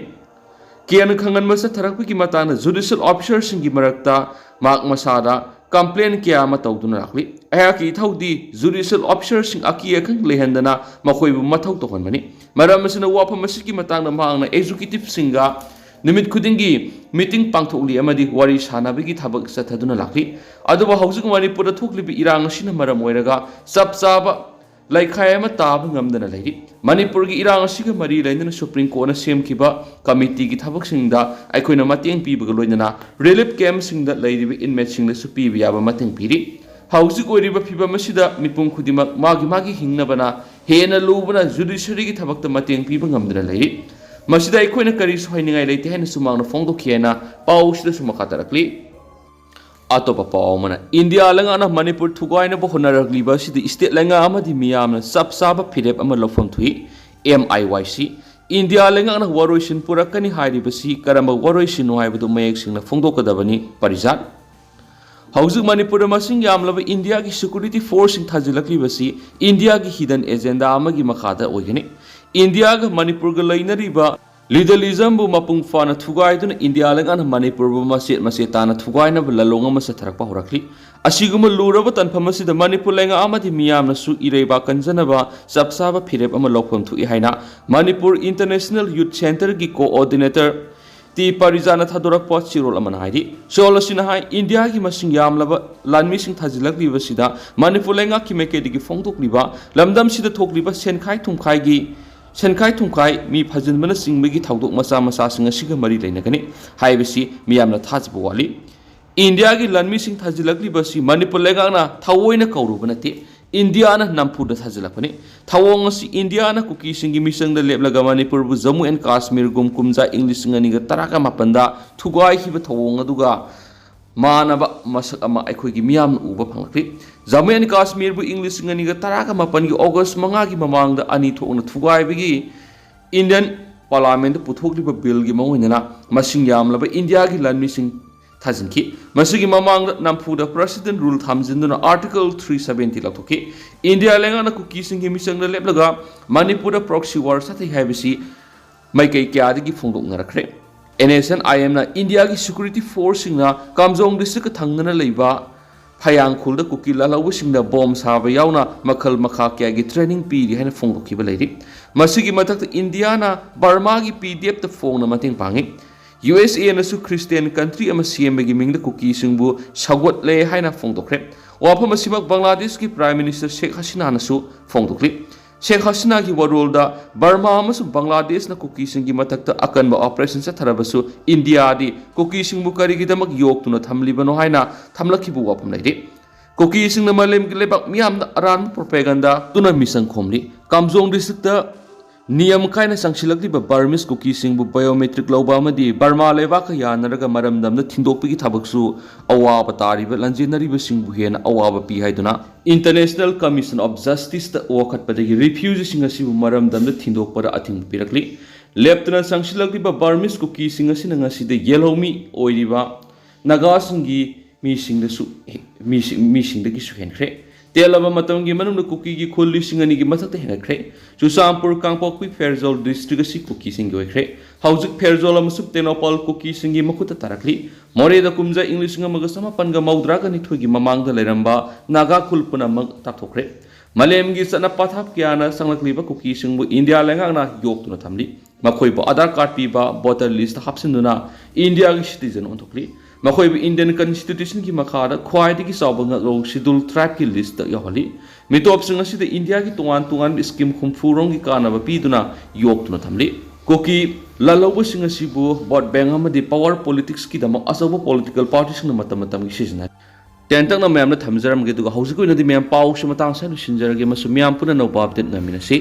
ꯀꯤꯍꯟ ꯈꯪꯍꯟꯕ ꯆꯠꯊꯔꯛꯄꯒꯤ ꯃꯇꯥꯡꯗ ꯖꯨꯗꯤꯁꯤꯌꯦꯜ ꯑꯣꯐꯤꯁꯥꯔꯁꯤꯡꯒꯤ ꯃꯔꯛꯇ ꯃꯍꯥꯛ ꯃꯁꯥꯗ ꯀꯝꯄ꯭ꯂꯦꯟ ꯀꯌꯥ ꯑꯃ ꯇꯧꯗꯨꯅ ꯂꯥꯛꯂꯤ꯫ ꯑꯩꯍꯥꯛꯀꯤ ꯏꯊꯧꯗꯤ ꯖꯨꯗꯤꯁꯤꯌꯦꯜ ꯑꯣꯐꯤꯁꯥꯔꯁꯤꯡ ꯑꯀꯤ ꯑꯈꯪ ꯂꯩꯍꯟꯗꯅ ꯃꯈꯣꯏꯕꯨ ꯃꯊꯧ ꯇꯧꯍꯟꯕꯅꯤ꯫ ꯃꯔꯝ ꯑꯁꯤꯅ ꯋꯥꯐꯝ ꯑꯁꯤꯒꯤ ꯃꯇꯥꯡꯗ ꯃꯍꯥꯛꯅ ꯑꯦꯛꯖꯤꯀ꯭ꯌꯨꯇꯤꯚꯁꯤꯡꯒ ꯅꯨꯃꯤꯠ ꯈꯨꯗꯤꯡꯒꯤ ꯃꯤꯇꯤꯡ ꯄꯥꯡꯊꯣꯛꯂꯤ ꯑꯃꯗꯤ ꯋꯥꯔꯤ ꯁꯥꯅꯕꯒꯤ ꯊꯕꯛ ꯆꯠꯊꯗꯨꯅ ꯂꯥꯛꯂꯤ꯫ ꯑꯗꯨꯕꯨ ꯍꯧꯖꯤꯛ ꯃꯅꯤꯄꯨꯔꯗ ꯊꯣꯛꯂꯤꯕ ꯏꯔꯥꯡ ꯑꯁꯤꯅ ꯃꯔꯝ ꯑꯣꯏꯔꯒ ꯆꯞ ꯆꯥꯕ ꯂꯩꯈꯥꯏ ꯑꯃ ꯇꯥꯕ ꯉꯝꯗꯅ ꯂꯩꯔꯤ꯫ ꯃꯅꯤꯄꯨꯔꯒꯤ ꯏꯔꯥꯡ ꯑꯁꯤꯒ ꯃꯔꯤ ꯂꯩꯅꯅ ꯁꯨꯄ꯭ꯔꯤꯝ ꯀꯣꯔꯠꯅ ꯁꯦꯝꯈꯤꯕ ꯀꯃꯤꯇꯤꯒꯤ ꯊꯕꯛꯁꯤꯡꯗ ꯑꯩꯈꯣꯏꯅ ꯃꯇꯦꯡ ꯄꯤꯕꯒ ꯂꯣꯏꯅꯅ ꯔꯤꯂꯤꯐ ꯀꯦꯝꯞꯁꯤꯡꯗ ꯂꯩꯔꯤꯕ ꯏꯟꯃꯦꯠꯁꯤꯡꯗꯁꯨ ꯄꯤꯕ ꯌꯥꯕ ꯃꯇꯦꯡ ꯄꯤꯔꯤ꯫ ꯍꯧꯖꯤꯛ ꯑꯣꯏꯔꯤꯕ ꯐꯤꯕꯝ ꯑꯁꯤꯗ ꯃꯤꯄꯨꯝ ꯈꯨꯗꯤꯡꯃꯛ ꯃꯥꯒꯤ ꯃꯥꯒꯤ ꯍꯤꯡꯅꯕꯅ ꯍꯦꯟꯅ ꯂꯨꯕꯅ ꯖꯨꯗꯤꯁꯔꯤꯒꯤ ꯊꯕꯛꯇ ꯃꯇꯦꯡ ꯄꯤꯕ ꯉꯝꯗꯅ ꯂꯩꯔꯤ꯫ ꯃꯁꯤꯗ ꯑꯩꯈꯣꯏꯅ ꯀꯔꯤꯁꯨ ꯍꯥꯏꯅꯤꯡꯉꯥꯏ ꯂꯩꯇꯦ ꯍꯥꯏꯅꯁꯨ ꯃꯍꯥꯛꯅ ꯐꯣꯡꯗꯣꯛꯈꯤ ꯍꯥꯏꯅ ꯄꯥꯎ ꯑꯁꯤꯗꯁꯨ ꯃꯈꯥ ꯇꯥꯔꯛꯂꯤ꯫ ꯑꯇꯣꯞꯄ ꯄꯥꯎ ꯑꯃꯅ, ꯏꯟꯗꯤꯌꯥ ꯂꯩꯉꯥꯛꯅ ꯃꯅꯤꯄꯨꯔ ꯊꯨꯒꯥꯏꯅꯕ ꯍꯣꯠꯅꯔꯛꯂꯤꯕ ꯑꯁꯤꯗ state ꯂꯩꯉꯥꯛ ꯑꯃꯗꯤ ꯃꯤꯌꯥꯝꯅ ꯆꯞ ꯆꯥꯕ ꯐꯤꯔꯦꯞ ꯑꯃ ꯂꯧꯐꯝ ꯊꯣꯛꯏ꯫ M I Y C, India ꯂꯩꯉꯥꯛꯅ ꯋꯥꯔꯣꯏꯁꯤꯟ ꯄꯨꯔꯛꯀꯅꯤ ꯍꯥꯏꯔꯤꯕꯁꯤ ꯀꯔꯝꯕ ꯋꯥꯔꯣꯏꯁꯤꯟꯅꯣ ꯍꯥꯏꯕꯗꯨ ꯃꯌꯦꯛ ꯁꯦꯡꯅ ꯐꯣꯡꯗꯣꯛꯀꯗꯕꯅꯤ꯫ ꯄꯔꯤꯖꯥꯠ, ꯍꯧꯖꯤꯛ ꯃꯅꯤꯄꯨꯔꯗ ꯃꯁꯤꯡ ꯌꯥꯝꯂꯕ ꯏꯟꯗꯤꯌꯥꯒꯤ security forceꯁꯤꯡ ꯊꯥꯖꯤꯜꯂꯛꯂꯤꯕꯁꯤ ꯏꯟꯗꯤꯌꯥꯒꯤ hidden agenda ꯑꯃꯒꯤ ꯃꯈꯥꯗ ꯑꯣꯏꯒꯅꯤ꯫ ꯏꯟꯗꯤꯌꯥꯒ ꯃꯅꯤꯄꯨꯔꯒ ꯂꯩꯅꯔꯤꯕ ꯂꯤꯗꯂꯤꯖꯝꯕꯨ ꯃꯄꯨꯡ ꯐꯥꯅ ꯊꯨꯒꯥꯏꯗꯨꯅ ꯏꯟꯗꯤꯌꯥ ꯂꯩꯉꯥꯛꯅ ꯃꯅꯤꯄꯨꯔꯕꯨ ꯃꯆꯦꯠ ꯃꯆꯦꯠ ꯇꯥꯅ ꯊꯨꯒꯥꯏꯅꯕ ꯂꯂꯣꯡ ꯑꯃ ꯆꯠꯊꯔꯛꯄ ꯍꯧꯔꯛꯂꯤ꯫ ꯑꯁꯤꯒꯨꯝꯕ ꯂꯨꯔꯕ ꯇꯥꯟꯐꯝ ꯑꯁꯤꯗ ꯃꯅꯤꯄꯨꯔ ꯂꯩꯉꯥꯛ ꯑꯃꯗꯤ ꯃꯤꯌꯥꯝꯅꯁꯨ ꯏꯔꯩꯕꯥꯛ ꯀꯟꯖꯅꯕ ꯆꯞ ꯆꯥꯕ ꯐꯤꯔꯦꯞ ꯑꯃ ꯂꯧꯐꯝ ꯊꯣꯛꯏ ꯍꯥꯏꯅ ꯃꯅꯤꯄꯨꯔ International Youth Centreꯒꯤ coordinator ꯇꯤ ꯄꯔꯤꯖꯥꯅ ꯊꯥꯗꯣꯔꯛꯄ ꯆꯦꯔꯣꯜ ꯑꯃꯅ ꯍꯥꯏꯔꯤ꯫ ꯆꯦꯔꯣꯜ ꯑꯁꯤꯅ ꯍꯥꯏ, ꯏꯟꯗꯤꯌꯥꯒꯤ ꯃꯁꯤꯡ ꯌꯥꯝꯂꯕ ꯂꯥꯟꯃꯤꯁꯤꯡ ꯊꯥꯖꯤꯜꯂꯛꯂꯤꯕꯁꯤꯗ ꯃꯅꯤꯄꯨꯔ ꯂꯩꯉꯥꯛꯀꯤ ꯃꯥꯏꯀꯩꯗꯒꯤ ꯐꯣꯡꯗꯣꯛꯂꯤꯕ ꯂꯝꯗꯝꯁꯤꯗ ꯊꯣꯛꯂꯤꯕ ꯁꯦꯟꯈꯥꯏ ꯊꯨꯝꯈꯥꯏꯒꯤ ꯁꯦꯟꯈꯥꯏ ꯊꯨꯝꯈꯥꯏ, ꯃꯤ ꯐꯥꯖꯤꯟꯕꯅꯆꯤꯡꯕꯒꯤ ꯊꯧꯗꯣꯛ ꯃꯆꯥ ꯃꯆꯥꯁꯤꯡ ꯑꯁꯤꯒ ꯃꯔꯤ ꯂꯩꯅꯒꯅꯤ ꯍꯥꯏꯕꯁꯤ ꯃꯤꯌꯥꯝꯅ ꯊꯥꯖꯕ ꯋꯥꯠꯂꯤ꯫ ꯏꯟꯗꯤꯌꯥꯒꯤ ꯂꯥꯟꯃꯤꯁꯤꯡ ꯊꯥꯖꯤꯜꯂꯛꯂꯤꯕ ꯑꯁꯤ ꯃꯅꯤꯄꯨꯔ ꯂꯩꯉꯥꯛꯅ ꯊꯑꯣꯏꯅ ꯀꯧꯔꯨꯕ ꯅꯠꯇꯦ, ꯏꯟꯗꯤꯌꯥꯅ ꯅꯝꯐꯨꯗ ꯊꯥꯖꯤꯜꯂꯛꯄꯅꯤ꯫ ꯊꯧꯑꯣꯡ ꯑꯁꯤ ꯏꯟꯗꯤꯌꯥꯅ ꯀꯨꯀꯤꯁꯤꯡꯒꯤ ꯃꯤꯆꯪꯗ ꯂꯦꯞꯂꯒ ꯃꯅꯤꯄꯨꯔꯕꯨ ꯖꯝꯃꯨ ꯑꯦꯟ ꯀꯥꯁꯃꯤꯔꯒꯨꯝ ꯀꯨꯝꯖꯥ ꯏꯪ ꯂꯤꯁꯤꯡ ꯑꯅꯤꯒ ꯇꯔꯥꯒ ꯃꯥꯄꯟꯗ ꯊꯨꯒꯥꯏꯈꯤꯕ ꯊꯧꯑꯣꯡ ꯑꯗꯨꯒ ꯃꯥꯟꯅꯕ ꯃꯁꯛ ꯑꯃ ꯑꯩꯈꯣꯏꯒꯤ ꯃꯤꯌꯥꯝꯅ ꯎꯕ ꯐꯪꯂꯛꯂꯤ꯫ ꯖꯝꯃꯨ ꯑꯦꯟ ꯀꯥꯁꯃꯤꯔꯕꯨ ꯏꯪ ꯂꯤꯁꯤꯡ ꯑꯅꯤꯒ ꯇꯔꯥꯒ ꯃꯥꯄꯟꯒꯤ ꯑꯣꯒꯁ ꯃꯉꯥꯒꯤ ꯃꯃꯥꯡꯗ ꯑꯅꯤ ꯊꯣꯛꯅ ꯊꯨꯒꯥꯏꯕꯒꯤ ꯏꯟꯗꯤꯌꯟ ꯄꯥꯔꯂꯥꯃꯦꯟꯗ ꯄꯨꯊꯣꯛꯂꯤꯕ ꯕꯤꯜꯒꯤ ꯃꯑꯣꯡ ꯏꯟꯅ ꯃꯁꯤꯡ ꯌꯥꯝꯂꯕ ꯏꯟꯗꯤꯌꯥꯒꯤ ꯂꯥꯟꯃꯤꯁꯤꯡ ꯊꯥꯖꯤꯟꯈꯤ꯫ ꯃꯁꯤꯒꯤ ꯃꯃꯥꯡꯗ ꯅꯝꯐꯨꯗ ꯄ꯭ꯔꯦꯁꯤꯗꯦꯟ ꯔꯨꯜ ꯊꯝꯖꯤꯟꯗꯨꯅ ꯑꯥꯔꯇꯤꯀꯜ ꯊ꯭ꯔꯤ ꯁꯚꯦꯟꯇꯤ ꯂꯧꯊꯣꯛꯈꯤ꯫ ꯏꯟꯗꯤꯌꯥ ꯂꯩꯉꯥꯛꯅ ꯀꯨꯀꯤꯁꯤꯡꯒꯤ ꯃꯤꯆꯪꯗ ꯂꯦꯞꯂꯒ ꯃꯅꯤꯄꯨꯔꯗ ꯄ꯭ꯔꯣꯛꯁꯤ ꯋꯥꯔ ꯆꯠꯊꯩ ꯍꯥꯏꯕꯁꯤ ꯃꯥꯏꯀꯩ ꯀꯌꯥꯗꯒꯤ ꯐꯣꯡꯗꯣꯛꯅꯔꯛꯈ꯭ꯔꯦ꯫ ꯑꯦꯟ ꯑꯦꯁ ꯑꯦꯟ ꯑꯥꯏ ꯑꯦꯝꯅ ꯏꯟꯗꯤꯌꯥꯒꯤ ꯁꯦꯀ꯭ꯌꯨꯔꯤꯇꯤ ꯐꯣꯔꯁꯁꯤꯡꯅ ꯀꯥꯝꯖꯣꯡ ꯗꯤꯁꯇ꯭ꯔꯤꯛꯀ ꯊꯪꯅꯅ ꯂꯩꯕ ꯐꯌꯥꯡꯈꯨꯜꯗ ꯀꯨꯀꯤ ꯂꯥꯜꯍꯧꯕꯁꯤꯡꯗ ꯕꯣꯝ ꯁꯥꯕ ꯌꯥꯎꯅ ꯃꯈꯜ ꯃꯈꯥ ꯀꯌꯥꯒꯤ ꯇ꯭ꯔꯦꯅꯤꯡ ꯄꯤꯔꯤ ꯍꯥꯏꯅ ꯐꯣꯡꯗꯣꯛꯈꯤꯕ ꯂꯩꯔꯤ꯫ ꯃꯁꯤꯒꯤ ꯃꯊꯛꯇ ꯏꯟꯗꯤꯌꯥꯅ ꯕꯔꯃꯥꯒꯤ ꯄꯤ ꯗꯤ ꯑꯦꯐꯇ ꯐꯣꯡꯅ ꯃꯇꯦꯡ ꯄꯥꯡꯉꯤ꯫ ꯌꯨ ꯑꯦꯁ ꯑꯦꯅꯁꯨ ꯈ꯭ꯔꯤꯁꯇꯤꯌꯥꯟ ꯀꯟꯇ꯭ꯔꯤ ꯑꯃ ꯁꯦꯝꯕꯒꯤ ꯃꯤꯡꯗ ꯀꯨꯀꯤꯁꯤꯡꯕꯨ ꯁꯧꯒꯠꯂꯦ ꯍꯥꯏꯅ ꯐꯣꯡꯗꯣꯛꯈ꯭ꯔꯦ꯫ ꯋꯥꯐꯝ ꯑꯁꯤꯃꯛ ꯕꯪꯒ꯭ꯂꯥꯗꯦꯁꯀꯤ ꯄ꯭ꯔꯥꯏꯝ ꯃꯤꯅꯤꯁꯇꯔ ꯁꯦꯈ ꯍꯁꯤꯅꯥꯅꯁꯨ ꯐꯣꯡꯗꯣꯛꯂꯤ꯫ ꯁꯦꯈ ꯍꯁꯤꯅꯥꯒꯤ ꯋꯥꯔꯣꯜꯗ ꯕꯔꯃꯥ ꯑꯃꯁꯨꯡ ꯕꯪꯒ꯭ꯂꯥꯗꯦꯁꯅ ꯀꯨꯀꯤꯁꯤꯡꯒꯤ ꯃꯊꯛꯇ ꯑꯀꯟꯕ ꯑꯣꯄꯔꯦꯁꯟ ꯆꯠꯊꯔꯕꯁꯨ ꯏꯟꯗꯤꯌꯥꯗꯤ ꯀꯨꯀꯤꯁꯤꯡꯕꯨ ꯀꯔꯤꯒꯤꯗꯃꯛ ꯌꯣꯛꯇꯨꯅ ꯊꯝꯂꯤꯕꯅꯣ ꯍꯥꯏꯅ ꯊꯝꯂꯛꯈꯤꯕ ꯋꯥꯐꯝ ꯂꯩꯔꯤ꯫ ꯀꯨꯀꯤꯁꯤꯡꯅ ꯃꯥꯂꯦꯝꯒꯤ ꯂꯩꯕꯥꯛ ꯃꯤꯌꯥꯝꯗ ꯑꯔꯥꯟꯕ ꯄ꯭ꯔꯣꯄꯦꯒꯟꯗꯥ ꯇꯨꯅ ꯃꯤꯆꯪ ꯈꯣꯝꯂꯤ꯫ ꯀꯥꯝꯖꯣꯡ ꯗꯤꯁꯇ꯭ꯔꯤꯛꯇ ꯅꯤꯌꯝ ꯀꯥꯏꯅ ꯆꯪꯁꯤꯜꯂꯛꯂꯤꯕ ꯕꯔꯃꯤꯁ ꯀꯨꯀꯤꯁꯤꯡꯕꯨ ꯕꯥꯏꯑꯣꯃꯦꯇ꯭ꯔꯤꯛ ꯂꯧꯕ ꯑꯃꯗꯤ ꯕꯔꯃꯥ ꯂꯩꯕꯥꯛꯀ ꯌꯥꯅꯔꯒ ꯃꯔꯝꯗꯝꯗ ꯊꯤꯟꯗꯣꯛꯄꯒꯤ ꯊꯕꯛꯁꯨ ꯑꯋꯥꯕ ꯇꯥꯔꯤꯕ ꯂꯥꯟꯖꯦꯟꯅꯔꯤꯕꯁꯤꯡꯕꯨ ꯍꯦꯟꯅ ꯑꯋꯥꯕ ꯄꯤ ꯍꯥꯏꯗꯨꯅ International Commission of Justiceꯇ ꯋꯥꯀꯠꯄꯗꯒꯤ ꯔꯤꯐ꯭ꯌꯨꯖꯤꯁꯤꯡ ꯑꯁꯤꯕꯨ ꯃꯔꯝꯗꯝꯗ ꯊꯤꯟꯗꯣꯛꯄꯗ ꯑꯊꯤꯡꯕ ꯄꯤꯔꯛꯂꯤ꯫ ꯂꯦꯞꯇꯅ ꯆꯪꯁꯤꯜꯂꯛꯂꯤꯕ ꯕꯔꯃꯤꯁ ꯀꯨꯀꯤꯁꯤꯡ ꯑꯁꯤꯅ ꯉꯁꯤꯗ ꯌꯦꯜꯍꯧꯃꯤ ꯑꯣꯏꯔꯤꯕ ꯅꯥꯒꯥꯁꯤꯡꯒꯤ ꯃꯤꯁꯤꯡꯗꯁꯨ, ꯃꯤꯁꯤꯡ, ꯃꯤꯁꯤꯡꯗꯒꯤꯁꯨ ꯍꯦꯟꯈ꯭ꯔꯦ꯫ ꯇꯦꯜꯂꯕ ꯃꯇꯝꯒꯤ ꯃꯅꯨꯡꯗ ꯀꯨꯀꯤꯒꯤ ꯈꯨꯜ ꯂꯤꯁꯤꯡ ꯑꯅꯤꯒꯤ ꯃꯊꯛꯇ ꯍꯦꯟꯒꯠꯈ꯭ꯔꯦ꯫ ꯆꯨꯔꯆꯥꯟꯄꯨꯔ, ꯀꯥꯡꯄꯣꯛꯄꯤ, ꯐꯦꯔꯖꯣꯜ ꯗꯤꯁꯇ꯭ꯔꯤꯛ ꯑꯁꯤ ꯀꯨꯀꯤꯁꯤꯡꯒꯤ ꯑꯣꯏꯈ꯭ꯔꯦ꯫ ꯍꯧꯖꯤꯛ ꯐꯦꯔꯖꯣꯜ ꯑꯃꯁꯨꯡ ꯇꯦꯡꯅꯧꯄꯥꯜ ꯀꯨꯀꯤꯁꯤꯡꯒꯤ ꯃꯈꯨꯠꯇ ꯇꯥꯔꯛꯂꯤ꯫ ꯃꯣꯔꯦꯗ ꯀꯨꯝꯖꯥ ꯏꯪ ꯂꯤꯁꯤꯡ ꯑꯃꯒ ꯆꯃꯥꯄꯟꯒ ꯃꯧꯗ꯭ꯔꯥꯒ ꯅꯤꯊꯣꯏꯒꯤ ꯃꯃꯥꯡꯗ ꯂꯩꯔꯝꯕ ꯅꯥꯒꯥ ꯈꯨꯜ ꯄꯨꯝꯅꯃꯛ ꯇꯥꯛꯊꯣꯛꯈ꯭ꯔꯦ꯫ ꯃꯥꯂꯦꯝꯒꯤ ꯆꯠꯅ ꯄꯊꯥꯞ ꯀꯌꯥꯅ ꯆꯪꯂꯛꯂꯤꯕ ꯀꯨꯀꯤꯁꯤꯡꯕꯨ ꯏꯟꯗꯤꯌꯥ ꯂꯩꯉꯥꯛꯅ ꯌꯣꯛꯇꯨꯅ ꯊꯝꯂꯤ꯫ ꯃꯈꯣꯏꯕꯨ ꯑꯙꯥꯔ ꯀꯥꯔꯗ ꯄꯤꯕ, ꯚꯣꯇꯔ ꯂꯤꯁꯇ ꯍꯥꯞꯆꯤꯟꯗꯨꯅ ꯏꯟꯗꯤꯌꯥꯒꯤ ꯁꯤꯇꯤꯖꯟ ꯑꯣꯟꯊꯣꯛꯂꯤ꯫ ꯃꯈꯣꯏꯕꯨ ꯏꯟꯗꯤꯌꯟ ꯀꯟꯁꯇꯤꯇ꯭ꯌꯨꯁꯟꯒꯤ ꯃꯈꯥꯗ ꯈ꯭ꯋꯥꯏꯗꯒꯤ ꯆꯥꯎꯕ ꯉꯥꯛꯂꯧ ꯁꯤꯗꯨꯜ ꯇ꯭ꯔꯥꯏꯕꯀꯤ ꯂꯤꯁꯇ ꯌꯥꯎꯍꯜꯂꯤ꯫ ꯃꯤꯇꯣꯞꯁꯤꯡ ꯑꯁꯤꯗ ꯏꯟꯗꯤꯌꯥꯒꯤ ꯇꯣꯉꯥꯟ ꯇꯣꯉꯥꯟꯕ ꯁ꯭ꯀꯤꯝ ꯍꯨꯝꯐꯨꯔꯣꯝꯒꯤ ꯀꯥꯟꯅꯕ ꯄꯤꯗꯨꯅ ꯌꯣꯛꯇꯨꯅ ꯊꯝꯂꯤ꯫ ꯀꯨꯀꯤ ꯂꯥꯜꯍꯧꯕꯁꯤꯡ ꯑꯁꯤꯕꯨ ꯚꯣꯠ ꯕꯦꯡ ꯑꯃꯗꯤ ꯄꯋꯥꯔ ꯄꯣꯂꯤꯇꯤꯛꯁꯀꯤꯗꯃꯛ ꯑꯆꯧꯕ ꯄꯣꯂꯤꯇꯤꯀꯦꯜ ꯄꯥꯔꯇꯤꯁꯤꯡꯅ ꯃꯇꯝ ꯃꯇꯝꯒꯤ ꯁꯤꯖꯤꯟꯅꯔꯤ꯫ ꯇꯦꯟꯇꯛꯅ ꯃꯌꯥꯝꯅ ꯊꯝꯖꯔꯝꯒꯦ, ꯑꯗꯨꯒ ꯍꯧꯖꯤꯛꯀꯤ ꯑꯣꯏꯅꯗꯤ ꯃꯌꯥꯝ ꯄꯥꯎꯁꯤ ꯃꯇꯥꯡ ꯑꯁꯤꯗ ꯂꯣꯏꯁꯤꯟꯖꯔꯒꯦ꯫ ꯃꯁꯤ ꯃꯌꯥꯝ ꯄꯨꯟꯅ ꯑꯅꯧꯕ ꯑꯞꯗꯦꯠ ꯉꯥꯏꯃꯤꯟꯅꯁꯤ꯫